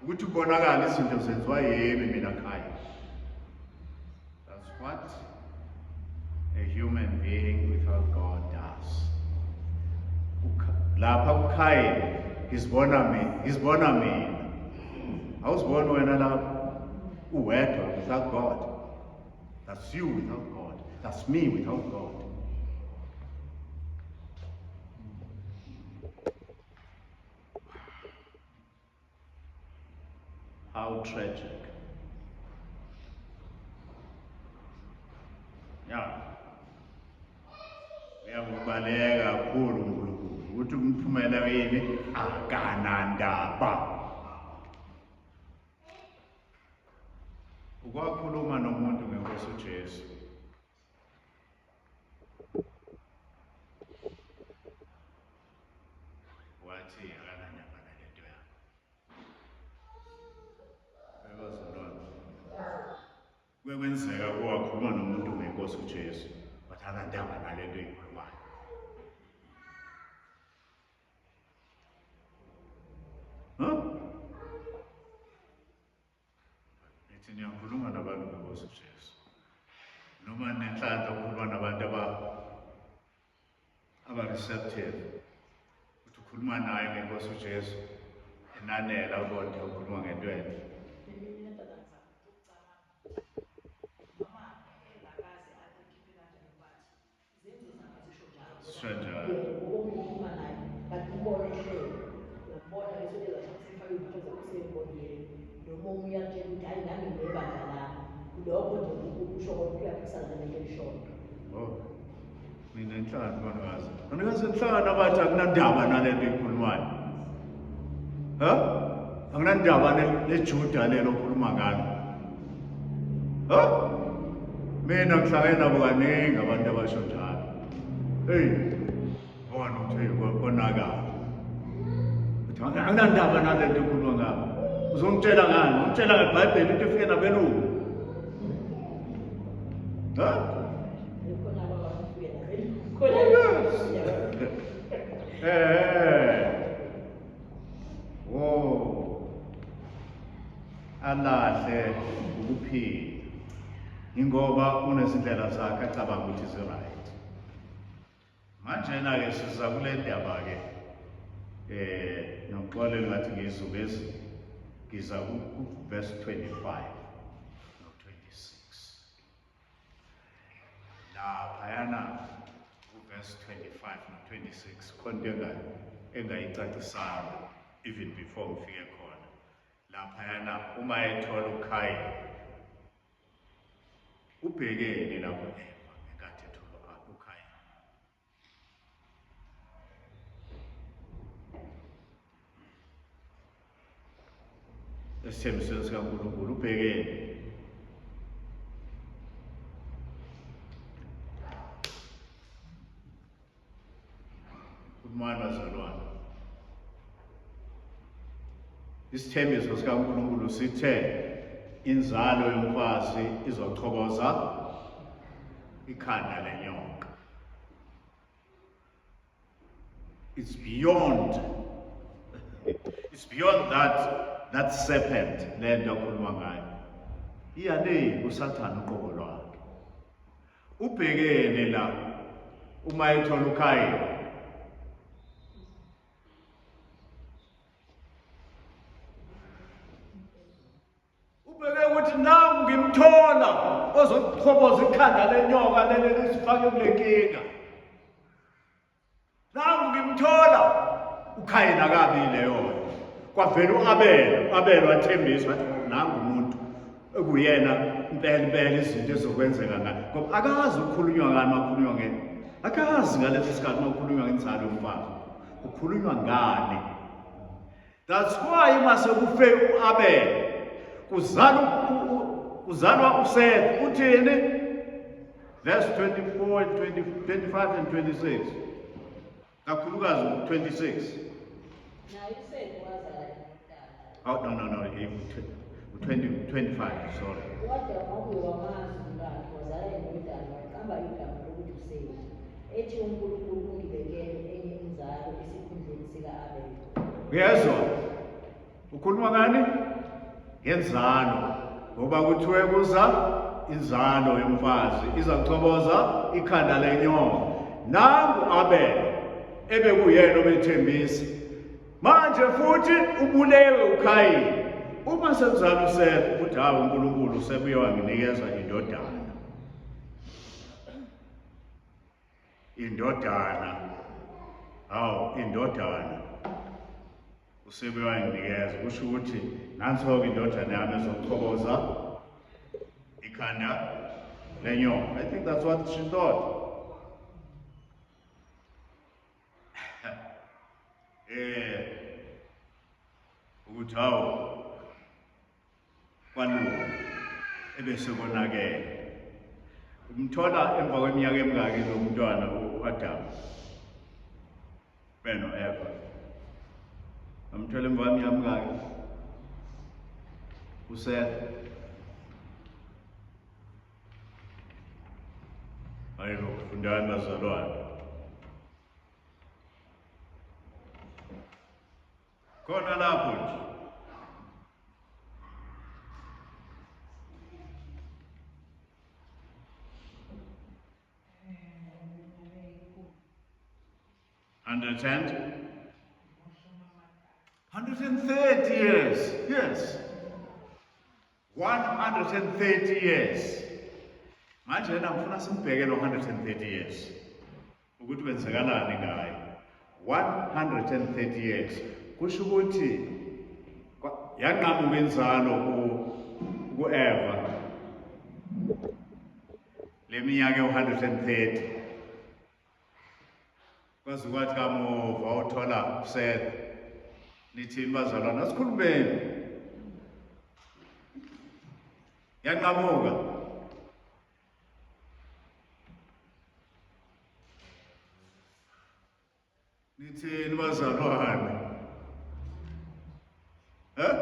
Speaker 1: ukuthi kubonakale izinto zenziwa yimi mina khaya. That's what a human being without God does. Lapha kuKhayini ngizibona mina, ngizibona mina. Awuziboni wena lapha uwedwa without God. That's you without God. That's me without God. How tragic. Yeah. Uyakubaleka kakhulu uNkulunkulu ukuthi umphumela yini akanandaba. Ukwakhuluma nomuntu ngenkosi uJesu. Wathi akanandaba nalento yakho. Ebazalwane. Kuye kwenzeka kuwakhuluma nomuntu ngenkosi uJesu, wathi akanandaba nalento eyikhulumayo. Huh? Nithi niyakhuluma nabantu ngenkosi uJesu. Noma nenhlanhla ukukhuluma nabantu aba receptive. Uthi ukhuluma naye ngenkosi uJesu, enanela kodwa ukhuluma ngento enhle. Sisho njalo.
Speaker 2: Ngokukhuluma naye, but umbone ehleli, uyambona bese sefake iy'mpahla zakusembonweni, noma omunye uyakutshela ukuthi hhayi nami nginebandla lami. Lokho nje ukusho konke kuyaphikisana nalento oyishoyo.
Speaker 1: Oh. Mina inhlangano banikazi. Banikazi inhlangano abathi akunandaba nalento eyikhulumayo. Ha? Akunandaba neJuda lelo okhuluma ngalo. Ha? Mina ngihlangene nabo kaningi abantu abasho njalo. Hey, bona ukuthi konakala. Uthi akunandaba nalento ekhuluma ngalo. Uzongitshela ngani? Ungitshela ngeBhayibheli into efike nabelungu. Ha?
Speaker 2: Khona abafike nabelungu.
Speaker 1: Oh, yes. Eh. Oh. Alahle ukuphila ingoba unezindlela zakhe acabanga ukuthi zi-right. Manjena-ke siza kule ndaba-ke nokuxolela ngathi ngiyizubezi, ngiza ku-verse 25 no-26. Laphayana ku-verse 25 no-26 khona into engayicacisanga even before ngifike khona. Laphayana uma ethola uKhayini, ubhekene lapho Eva ngenkathi ethola uKhayini. Esithembisweni sikaNkulunkulu ubhekene. Khulumani bazalwane. Isithembiso sikaNkulunkulu sithe inzalo yomfazi izochoboza ikhanda lenyoka. It's beyond that serpent le nto akhuluma ngayo. Iya le kuSathane uqobo lwakhe. Ubhekene la uma ethola uKhayini. Ubheke ukuthi nangu ngimthola ozochoboza ikhanda lenyoka leli lisifake kule nkinga. Nangu ngimthola uKhayini akabi leyo. Kwavela uAbel, uAbel wathembisa wathi nangu umuntu ekuyena impela impela izinto ezokwenzeka ngayo. Ngoba akazi ukukhulunywa ngani makhulunywa ngeni. Akazi ngaleso sikhathi makhulunywa ngenzalo yomfazi. Kukhulunywa ngani? That's why uma sekufe uAbel kuzalwa uSeth uthini? Verse 24 and 20, 25 and 26. Kakhulukazi 26.
Speaker 2: Naye uSeth wazala indodana.
Speaker 1: Oh no, 20, 25, sorry.
Speaker 2: U-Adamu wabuye wamazi umkakhe, wazala indodana, waqamba igama lokuthi uSeti, ethi uNkulunkulu ungibekele enye inzalo esikhundleni sika-Abel.
Speaker 1: Uyezwa? Ukhuluma ngani? Ngenzalo. Ngoba kuthiwe kuza inzalo yomfazi izachoboza ikhanda lenyoka. Nangu Abel ebekuyena obethembisa. Manje futhi ubulewe uKhayini. Uma sekuzala uSeth uthi hawu uNkulunkulu sebuye wanginikeza indodana. Indodana. Hawu indodana. Usebuye wanginikeza kusho ukuthi nanso-ke indodana yami ezochoboza ikhanda lenyoka. I think that's what she thought. Ukuthi hawu kwalunga ebese konakele. Umthola emva kweminyaka emingaki lo mntwana uAdam beno Eva. Amthola emva kweminyaka emingaki uSeth. Hayibo, fundani bazalwane. Khona lapho nje. Hundred and? 130 years, yes. 130 years. Manje lena ngifuna simbheke lo 130 years. Ukuthi kwenzekalani ngayo. 130 years. Kusho ukuthi yanqamuka inzalo ku-Eva. Le minyaka ewu-130. Kwaze kwathi kamuva uthola uSeth. Nithini bazalwane, asikhulumeni. Yanqamuka. Nithini bazalwane? Eh?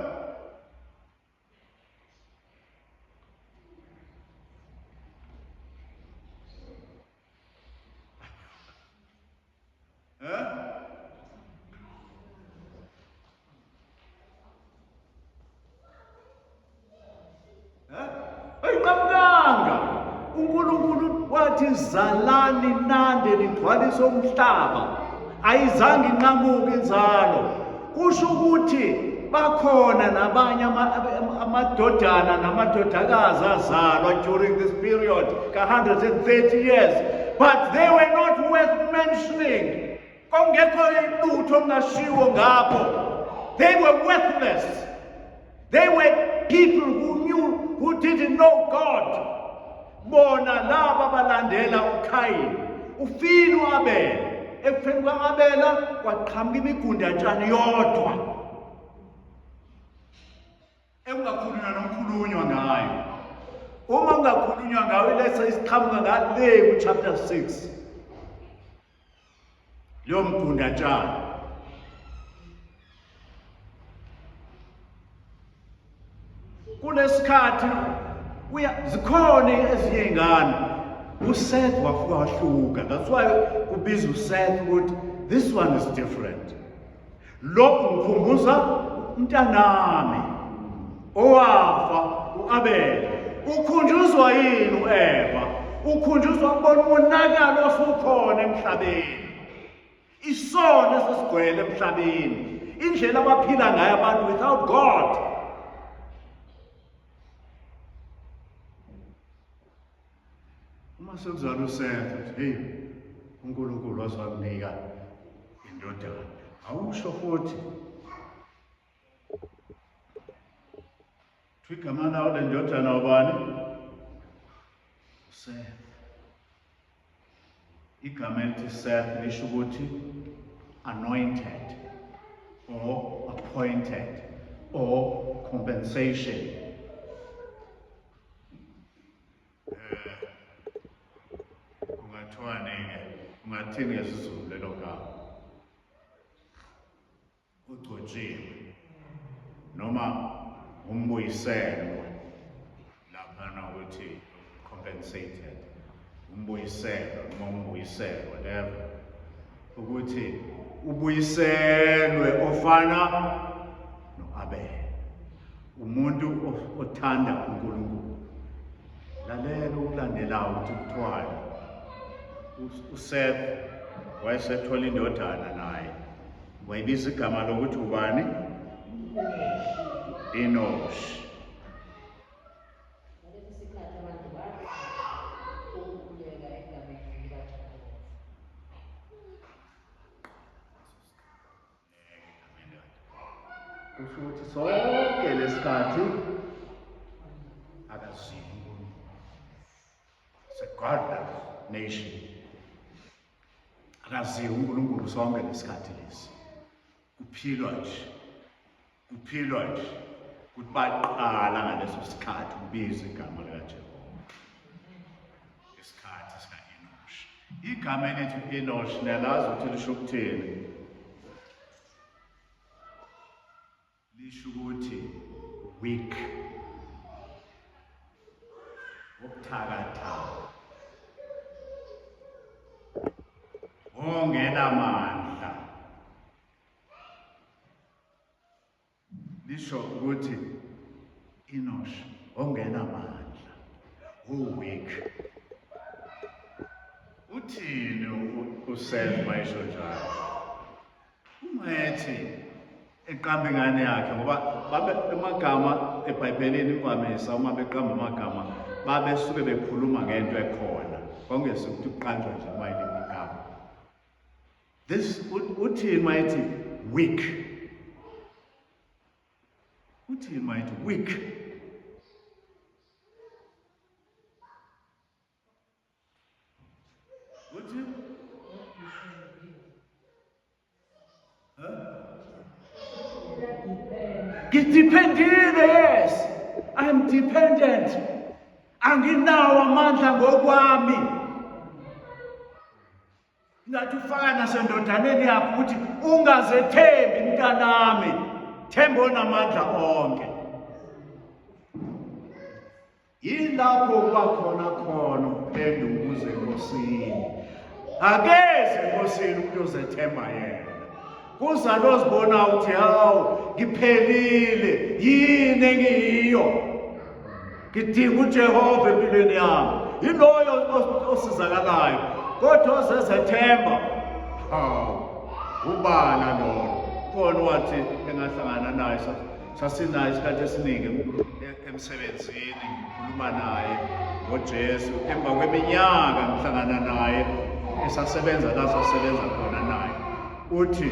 Speaker 1: Eh? Wathi zalani nande nigcwalise umhlaba. Ayizange inqamuke inzalo. Kusho ukuthi bakhona nabanye amadodana namadodakazi azalwa during this period ka-130 years but they were not worth mentioning. Kwakungekho lutho olungashiwo ngabo. They were worthless. They were people who knew, who didn't know God. Bona laba balandela uKhayini. Ufile uAbela. Ekufeni kwa-Abela kwaqhamuka imigundatshani yodwa. Ekungakhulunywa nokukhulunywa ngayo. Uma kungakhulunywa ngayo iletha isiqhamuka ngale ku-chapter 6. Leyo mgundatshani. Kulesikhathi uya zikhona ezinye izingane uSeth wafika wahluka. That's why kubiza uSeth ukuthi this one is different. Lo ungikhumbuza umntanami owafa uAbela. Ukhunjuzwa yini uEva? Ukhunjuzwa ukubona umonakalo osukhona emhlabeni. Isono esesigcwele emhlabeni. Indlela abaphila ngayo abantu without God. Uma sekuzalwa uSeth uthi hey uNkulunkulu wazakunika indodana. Awusho futhi. Thi igama lawo le ndodana ubani? uSeth. Igama elithi Seth lisho ukuthi anointed or appointed or compensation. Eh, kungathiwani-ke ungathini ngesiZulu lelo gama? Ugcotshiwe noma umbuyiselwe laphana ukuthi compensated umbuyiselwe noma umbuyiselwe whatever ukuthi ubuyiselwe ofana noAbel umuntu othanda uNkulunkulu. Lalela okulandelayo ukuthi kuthiwani. USeth wayesethola indodana naye wayibiza igama lokuthi ubani? Enosh.
Speaker 2: Ngaleso sikhathi abantu baqala ukukhuleka egameni likaJehova.
Speaker 1: Kusho ukuthi sonke lesikhathi akaziwa uNkulunkulu. It's a godless nation. Akaziwa uNkulunkulu sonke lesikhathi lesi. Kuphilwa nje. Kuphilwa nje. Kuthi baqala ngaleso sikhathi ukubiza igama likaJehova. Isikhathi sika-Enosh. Igama elithi Enosh niyalazi ukuthi lisho ukuthini? Lisho ukuthi weak. Obuthakathaka. Ongenamandla. Lisho ukuthi Enosh ongenamandla, u-weak. Uthini uSeth mayesho njalo? Uma ethi eqamba ingane yakhe ngoba babe amagama eBhayibhelini imvamisa uma beqamba amagama babesuke bekhuluma ngento ekhona kwakungesi ukuthi kuqanjwa nje uma yiliphi igama. This uthini mayethi weak? Uthini mayethi weak? Uthi Ngidependile, yes. I'm dependent. Anginawo amandla ngokwami. Ngathi ufaka nasendodaneni yakho ukuthi ungazethembi mntanami, themba onamandla onke. Yilapho kuba khona khona ukuphenduka uze eNkosini. Akeze eNkosini umuntu ozethemba yena. Kuza lozibona ukuthi hawu ngiphelile yini engiyiyo. Ngidinga uJehova empilweni yami. Yiloyo osizakalayo. Kodwa ozezethemba, hawu, ubala lona. Khona wathi engahlangana naye, sasinaye isikhathi esiningi emsebenzini, ngikhuluma naye ngoJesu. Emva kweminyaka ngihlangana naye esasebenza la sasebenza khona naye, uthi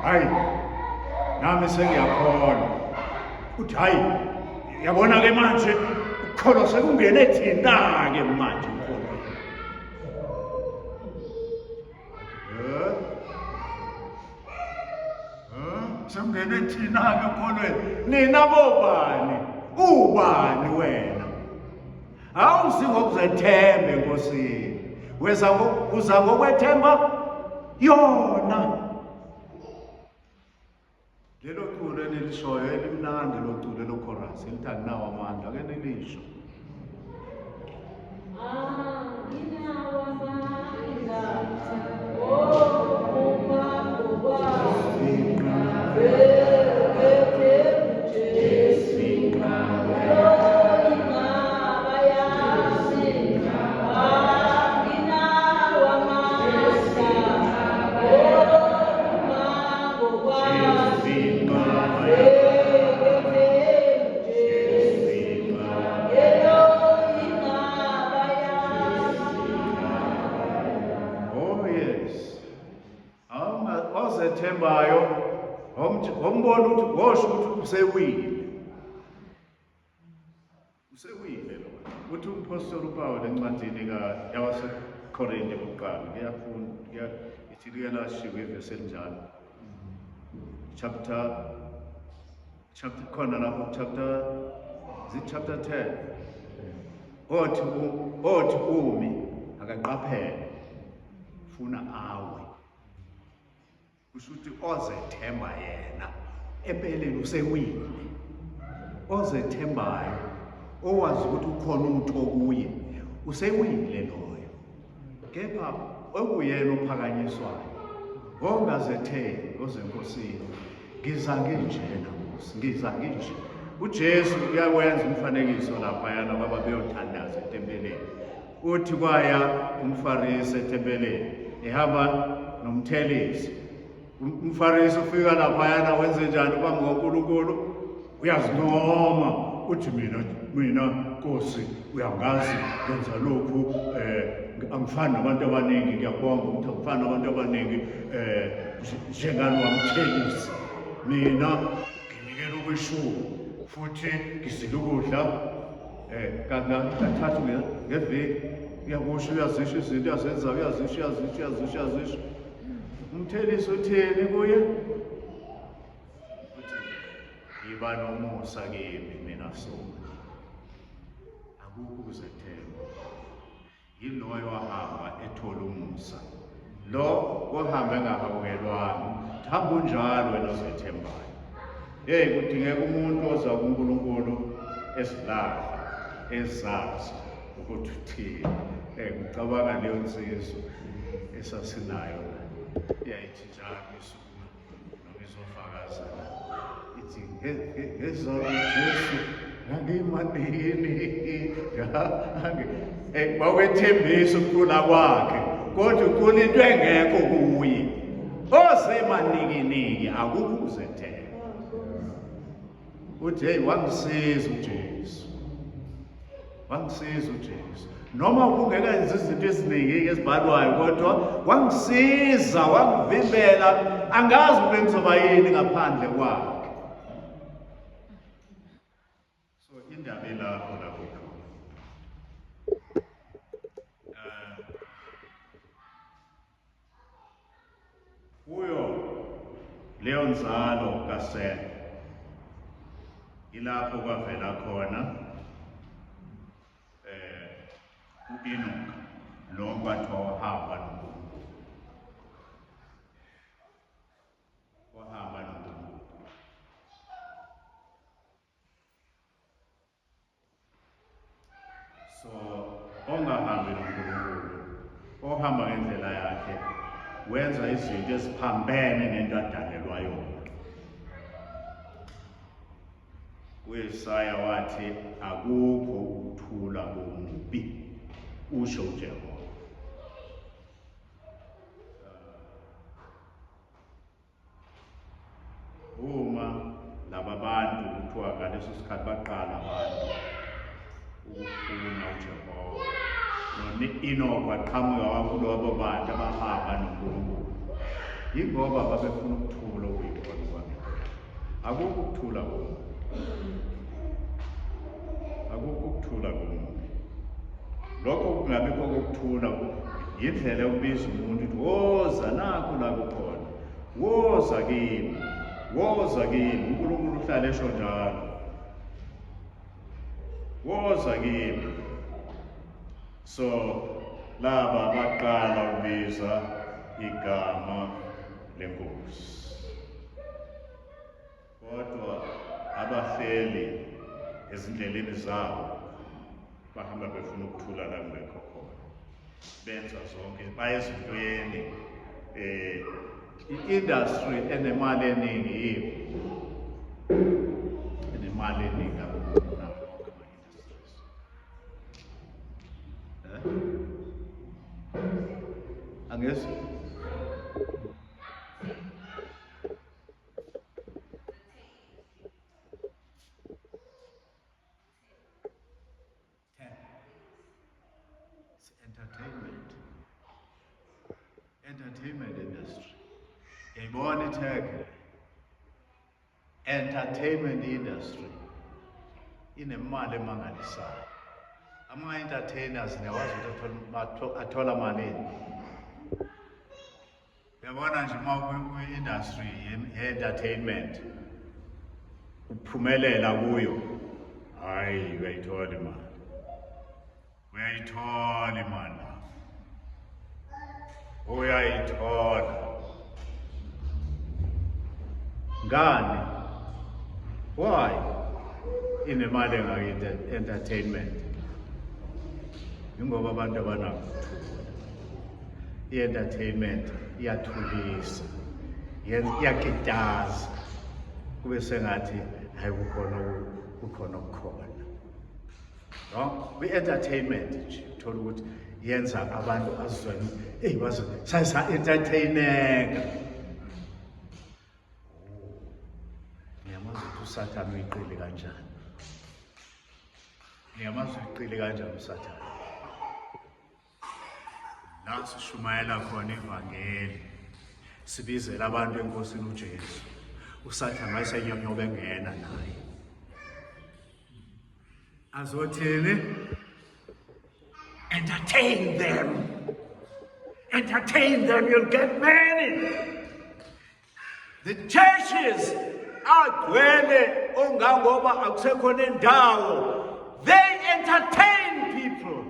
Speaker 1: hayi, nami sengiyakholwa. Uthi hayi, yabona ke manje ukukholwa sekungene thina-ke manje ukukholwa. Sekungene thina-ke ekukholweni. Nina bobani? Ubani wena? Awuzi ngokuzethemba eNkosini, weza uza ngokwethemba yona. Lelo culo enilishoyo elimnandi, lo culo lo chorus elithi anginawo amandla, ake nilisho.
Speaker 2: Anginawo amandla, oh, uma ngokwazi,
Speaker 1: Oh yes. Ozethembayo ngombona ukuthi ngosho ukuthi usewile. Usewile lo. Uthi umphostoli uPawulu encwadini ka yawaseKorinte bokuqala, ngiyafunda, ngiya ithi like lashiwo ivesi elinjalo. Chapter khona lapho, chapter, is it chapter 10? Othi umi akaqaphele funa awe. Kusho ukuthi ozethemba yena empeleni usewile. Ozethembayo, owazi ukuthi ukhona utho kuye, usewile loyo. Kepha okuyena ophakanyiswayo, ongazethembi, ozenkosini, ngiza nginjena Nkosi, ngiza nginje. UJesu uyawenza umfanekiso laphayana kwababeyothandaza etempeleni. Uthi kwaya umFarisi etempeleni ehamba nomthelisi. UmFarisi ufika laphayana, wenze njani phambi kwaNkulunkulu? Uyazincoma, uthi mina Nkosi, uyangazi, ngenza lokhu, angifani nabantu abaningi, ngiyakubonga ukuthi angifani nabantu abaningi, njengani wamthelisi, mina nginikela okweshumi futhi ngizila ukudla kathathu ngeviki. Uyakusho, uyazisho izinto, uyazenza, uyazisho, uyazisho, uyazisho, uyazisho. Umthelisi uthini kuye? Uthi, yiba nomusa kimi mina soni. Akukho ukuzethemba. Yiloyo wahamba ethola umusa, lo wahamba engahawukelwanga. Hamba unjalo wena ozethembayo. Hey, kudingeka umuntu oza kuNkulunkulu ezilahla, ezazi ukuthi uthini. Ngicabanga leyo nsizwa esasinayo la, iyayithi njalo isukuma noma izofakaza la, ithi ngezwa uJesu ngangimanini. Bakwethembisa ukucula kwakhe, kodwa ucula into engekho kuye. Osemanikiniki, akukho ukuzethemba. Uthi hey, wangisiza uJesu, wangisiza uJesu, noma ubungekenzi izinto eziningi ezibalwayo, kodwa wangisiza, wangivimbela, angazi ube ngizoba yini ngaphandle kwakhe. So indaba elapho lapho khona, kuyo leyo nzalo kaSeth ilapho kwavela khona uEnoch, lo kwathiwa wahamba noNkulunkulu, wahamba noNkulunkulu. So ongahambi noNkulunkulu, ohamba ngendlela yakhe, wenza izinto eziphambene nento adalelwa yona. UIsaya wathi akukho ukuthula komubi. Usho uJehova. Uma laba bantu kuthiwa ngaleso sikhathi baqala abantu ukufuna uJehova, no-Enoch waqhamuka wakulobo bantu abahamba noNkulunkulu, yingoba babefuna ukuthula okuyikona kwangempela. Akukho ukuthula komubi, akukho ukuthula komubi. Lokho kungabikho kokuthula yindlela yokubiza umuntu ukuthi woza, nakhu la kukhona, woza kimi, woza kimi. UNkulunkulu uhlale esho njalo, woza kimi. So laba baqala ukubiza igama leNkosi, kodwa abahleli ezindleleni zabo bahamba befuna ukuthula la kungekho khona, benza zonke, baye ezintweni. I-industry enemali eningi yiphi? Enemali eningi kakhulu nawo wonke ama-industries, eh? Angizwa. It's entertainment. Entertainment industry. Yayibona i-tech. Entertainment industry inemali emangalisayo. Ama-entertainers niyawazi ukuthi athola malini. Uyabona nje uma kwi-industry ye-entertainment uphumelela kuyo, hayi, uyayithola imali, uyayithola imali, uyayithola. Ngani? Why inemali engaka entertainment? Ingoba abantu abanakuthula. I-entertainment iyathulisa, iyakitaza, kube sengathi hayi, kukhona, kukhona okukhona. No, kwi-entertainment nje uthola ukuthi yenza abantu azizwe, eyi, baze sa-entertaineka. Niyamazi ukuthi uSathane uyiqile kanjani? Niyamazi uyiqile kanjani uSathane? La sishumayela khona ivangeli, sibizela abantu eNkosini uJesu, uSathane wayesenyonyoba engena naye, azothini? Entertain them, entertain them, you'll get many. The churches agcwele ongangoba akusekhona endawo. They entertain people,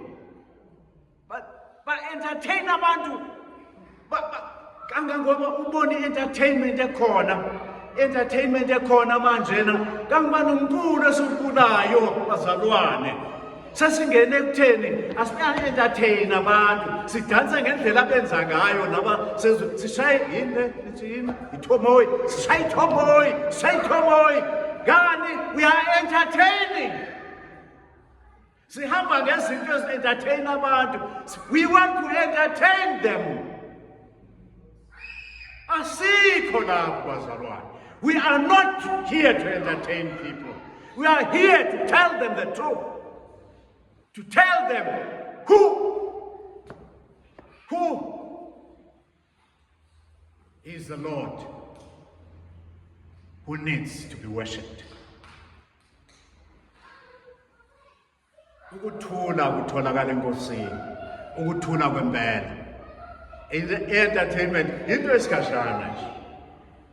Speaker 1: but ba entertain abantu kangangoba ubona i-entertainment ekhona, entertainment ekhona manjena, kangiba nomculo esiwuculayo, bazalwane, sesingene ekutheni asiya-entertain abantu, sidanse ngendlela abenza ngayo naba, sishaye yini le, nithi yini, ithomoyi, sishaye ithomoyi, sishaye ithomoyi. Ngani? We are entertaining. Sihamba ngezinto ezi-entertain abantu. We want to entertain them. Asikho lapho, bazalwane. We are not here to entertain people. We are here to tell them the truth, to tell them who is the Lord who needs to be worshipped. Ukuthula kutholakala eNkosini, ukuthula kwempela. Entertainment into esikhashana nje.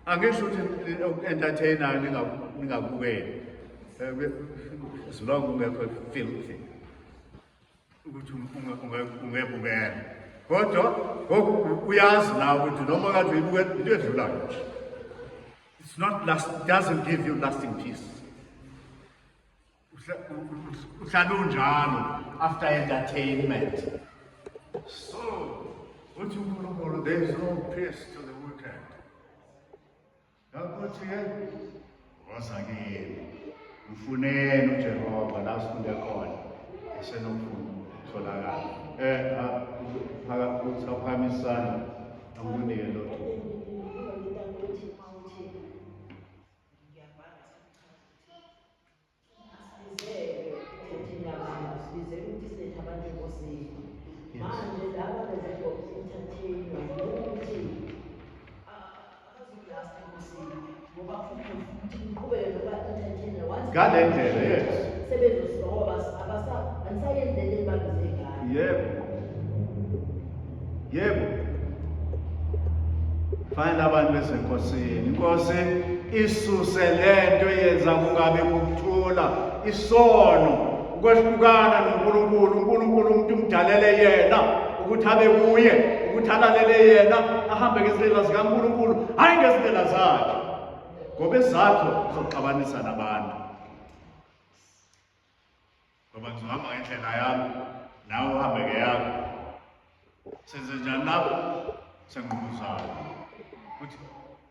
Speaker 1: Angisho ukuthi uku-entertaina ningabukeli, as long ungekho filthy ukuthi ungebukela, kodwa uyazi nawe ukuthi noma kade uyibukela, into edlulayo nje. It's not last, doesn't give you lasting peace. Uhlala unjalo after entertainment. So uthi uNkulunkulu, there is no peace to the wicked. Ngakho-ke woza kimi, mfuneni uJehova la sifunde khona, esenokufuna. Tholakala. Phaka uthi awuphakamisana angikunike lo thuba.
Speaker 2: Manje laba bezoku-entertainwa ukuthi abazukulasta enkosini ngoba futhi niqhubeke noba-entertainer once
Speaker 1: Ngale ndlela, yes.
Speaker 2: sebezosoba abasa anisayenzi lento enibabize ngayo.
Speaker 1: Yebo. Yebo. Fanele abantu besenkosini. Inkosi isuse lento eyenza kungabe ukuthula, isono, ukwehlukana noNkulunkulu. uNkulunkulu umuntu umdalele yena ukuthi abe kuye, ukuthi alalele yena, ahambe ngezindlela zikaNkulunkulu, hhayi ngezindlela zakhe. Ngoba ezakho uzoxabanisa nabantu. Ngoba ngizohamba ngendlela yami, nawe uhambe ngeyakho. Senze njani lapho? Sengqubuzana. Uthi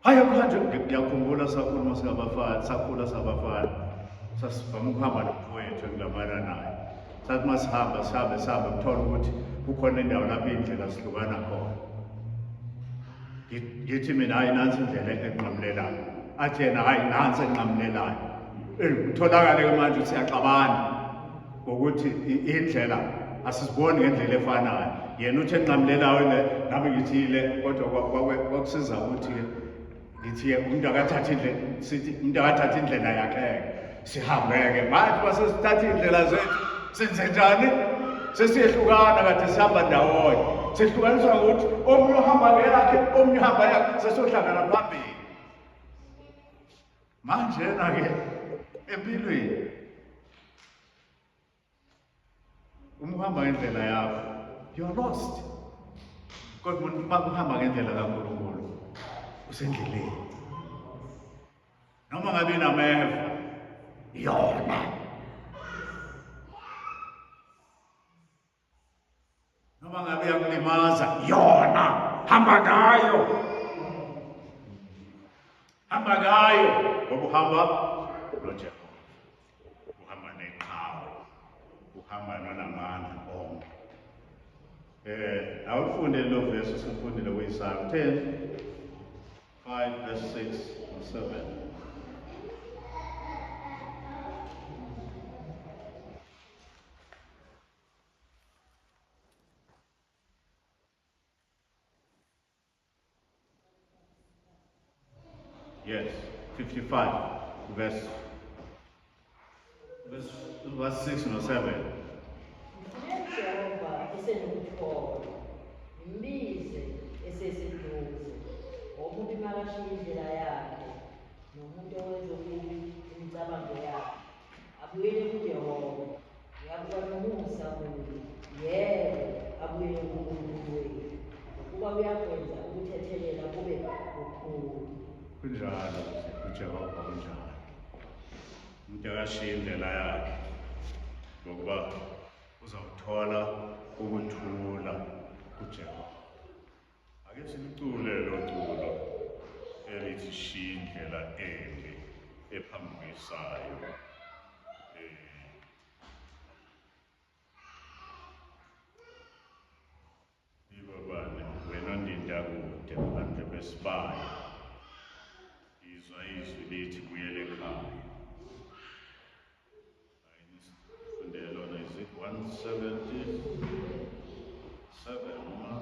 Speaker 1: hayi akuhanjwe. Ngiyakhumbula sakhuluma singabafana, sakhula sabafana. Sasivama ukuhamba nomfowethu engilamana naye. Sathi uma sihamba sihambe sihambe kuthola ukuthi kukhona indawo lapho iy'ndlela zihlukana khona. Ngithi mina hayi nansi indlela enqamulelayo. Athi yena hayi nansi enqamulelayo. Eyi kutholakale-ke manje ukuthi siyaxabana ngokuthi indlela asiziboni ngendlela efanayo. Yena uthi enqamulelayo le, nami ngithi ile, kodwa kwakusiza ukuthi-ke ngithi umuntu akathathe indlela, sithi umuntu akathathe indlela yakhe-ke sihambe-ke. Manje uma sesithatha iy'ndlela zethu senze njani? Sesiyehlukana kade sihamba ndawonye. Sehlukaniswa ngokuthi omunye uhamba ngeyakhe, omunye uhamba yakhe, sesiyohlangana phambili. Manjena-ke empilweni uma uhamba ngendlela yakho you are lost. Kodwa uma uhamba ngendlela kaNkulunkulu usendleleni. Noma ngabe inameva yona. Noma ngabe iyakulimaza yona, hamba ngayo. Hamba ngayo ngoba uhamba noJehova. Uhamba neqhawe. Uhamba nonamandla onke. Awufunde lo verse usifundile kuIsaya 10 5 verse 6 and 7. Yes, 55 verse 6 no 7.
Speaker 2: Mfuneni uJehova esenokuthola, nimbize eseseduze. Omubi makashiye indlela yakhe, nomuntu owenza okubi imicabango yakhe. Abuyele kuJehova, uyakuba nomusa kuye, yebo, abuyele kuNkulunkulu wethu, ngokuba uyakwenza ukuthethelela kube kukhulu.
Speaker 1: Kunjalo uJehova kunjalo. Umuntu akashiye indlela yakhe ngokuba uzawuthola ukuthula kuJehova. Ake silicule lo culo elithi shiya indlela embi ephambukisayo. Ibabane wena ondinda kude phandle kwesibaya. Izwa izwi lithi buyele ekhaya. Ayisifundele lona is it 177 noma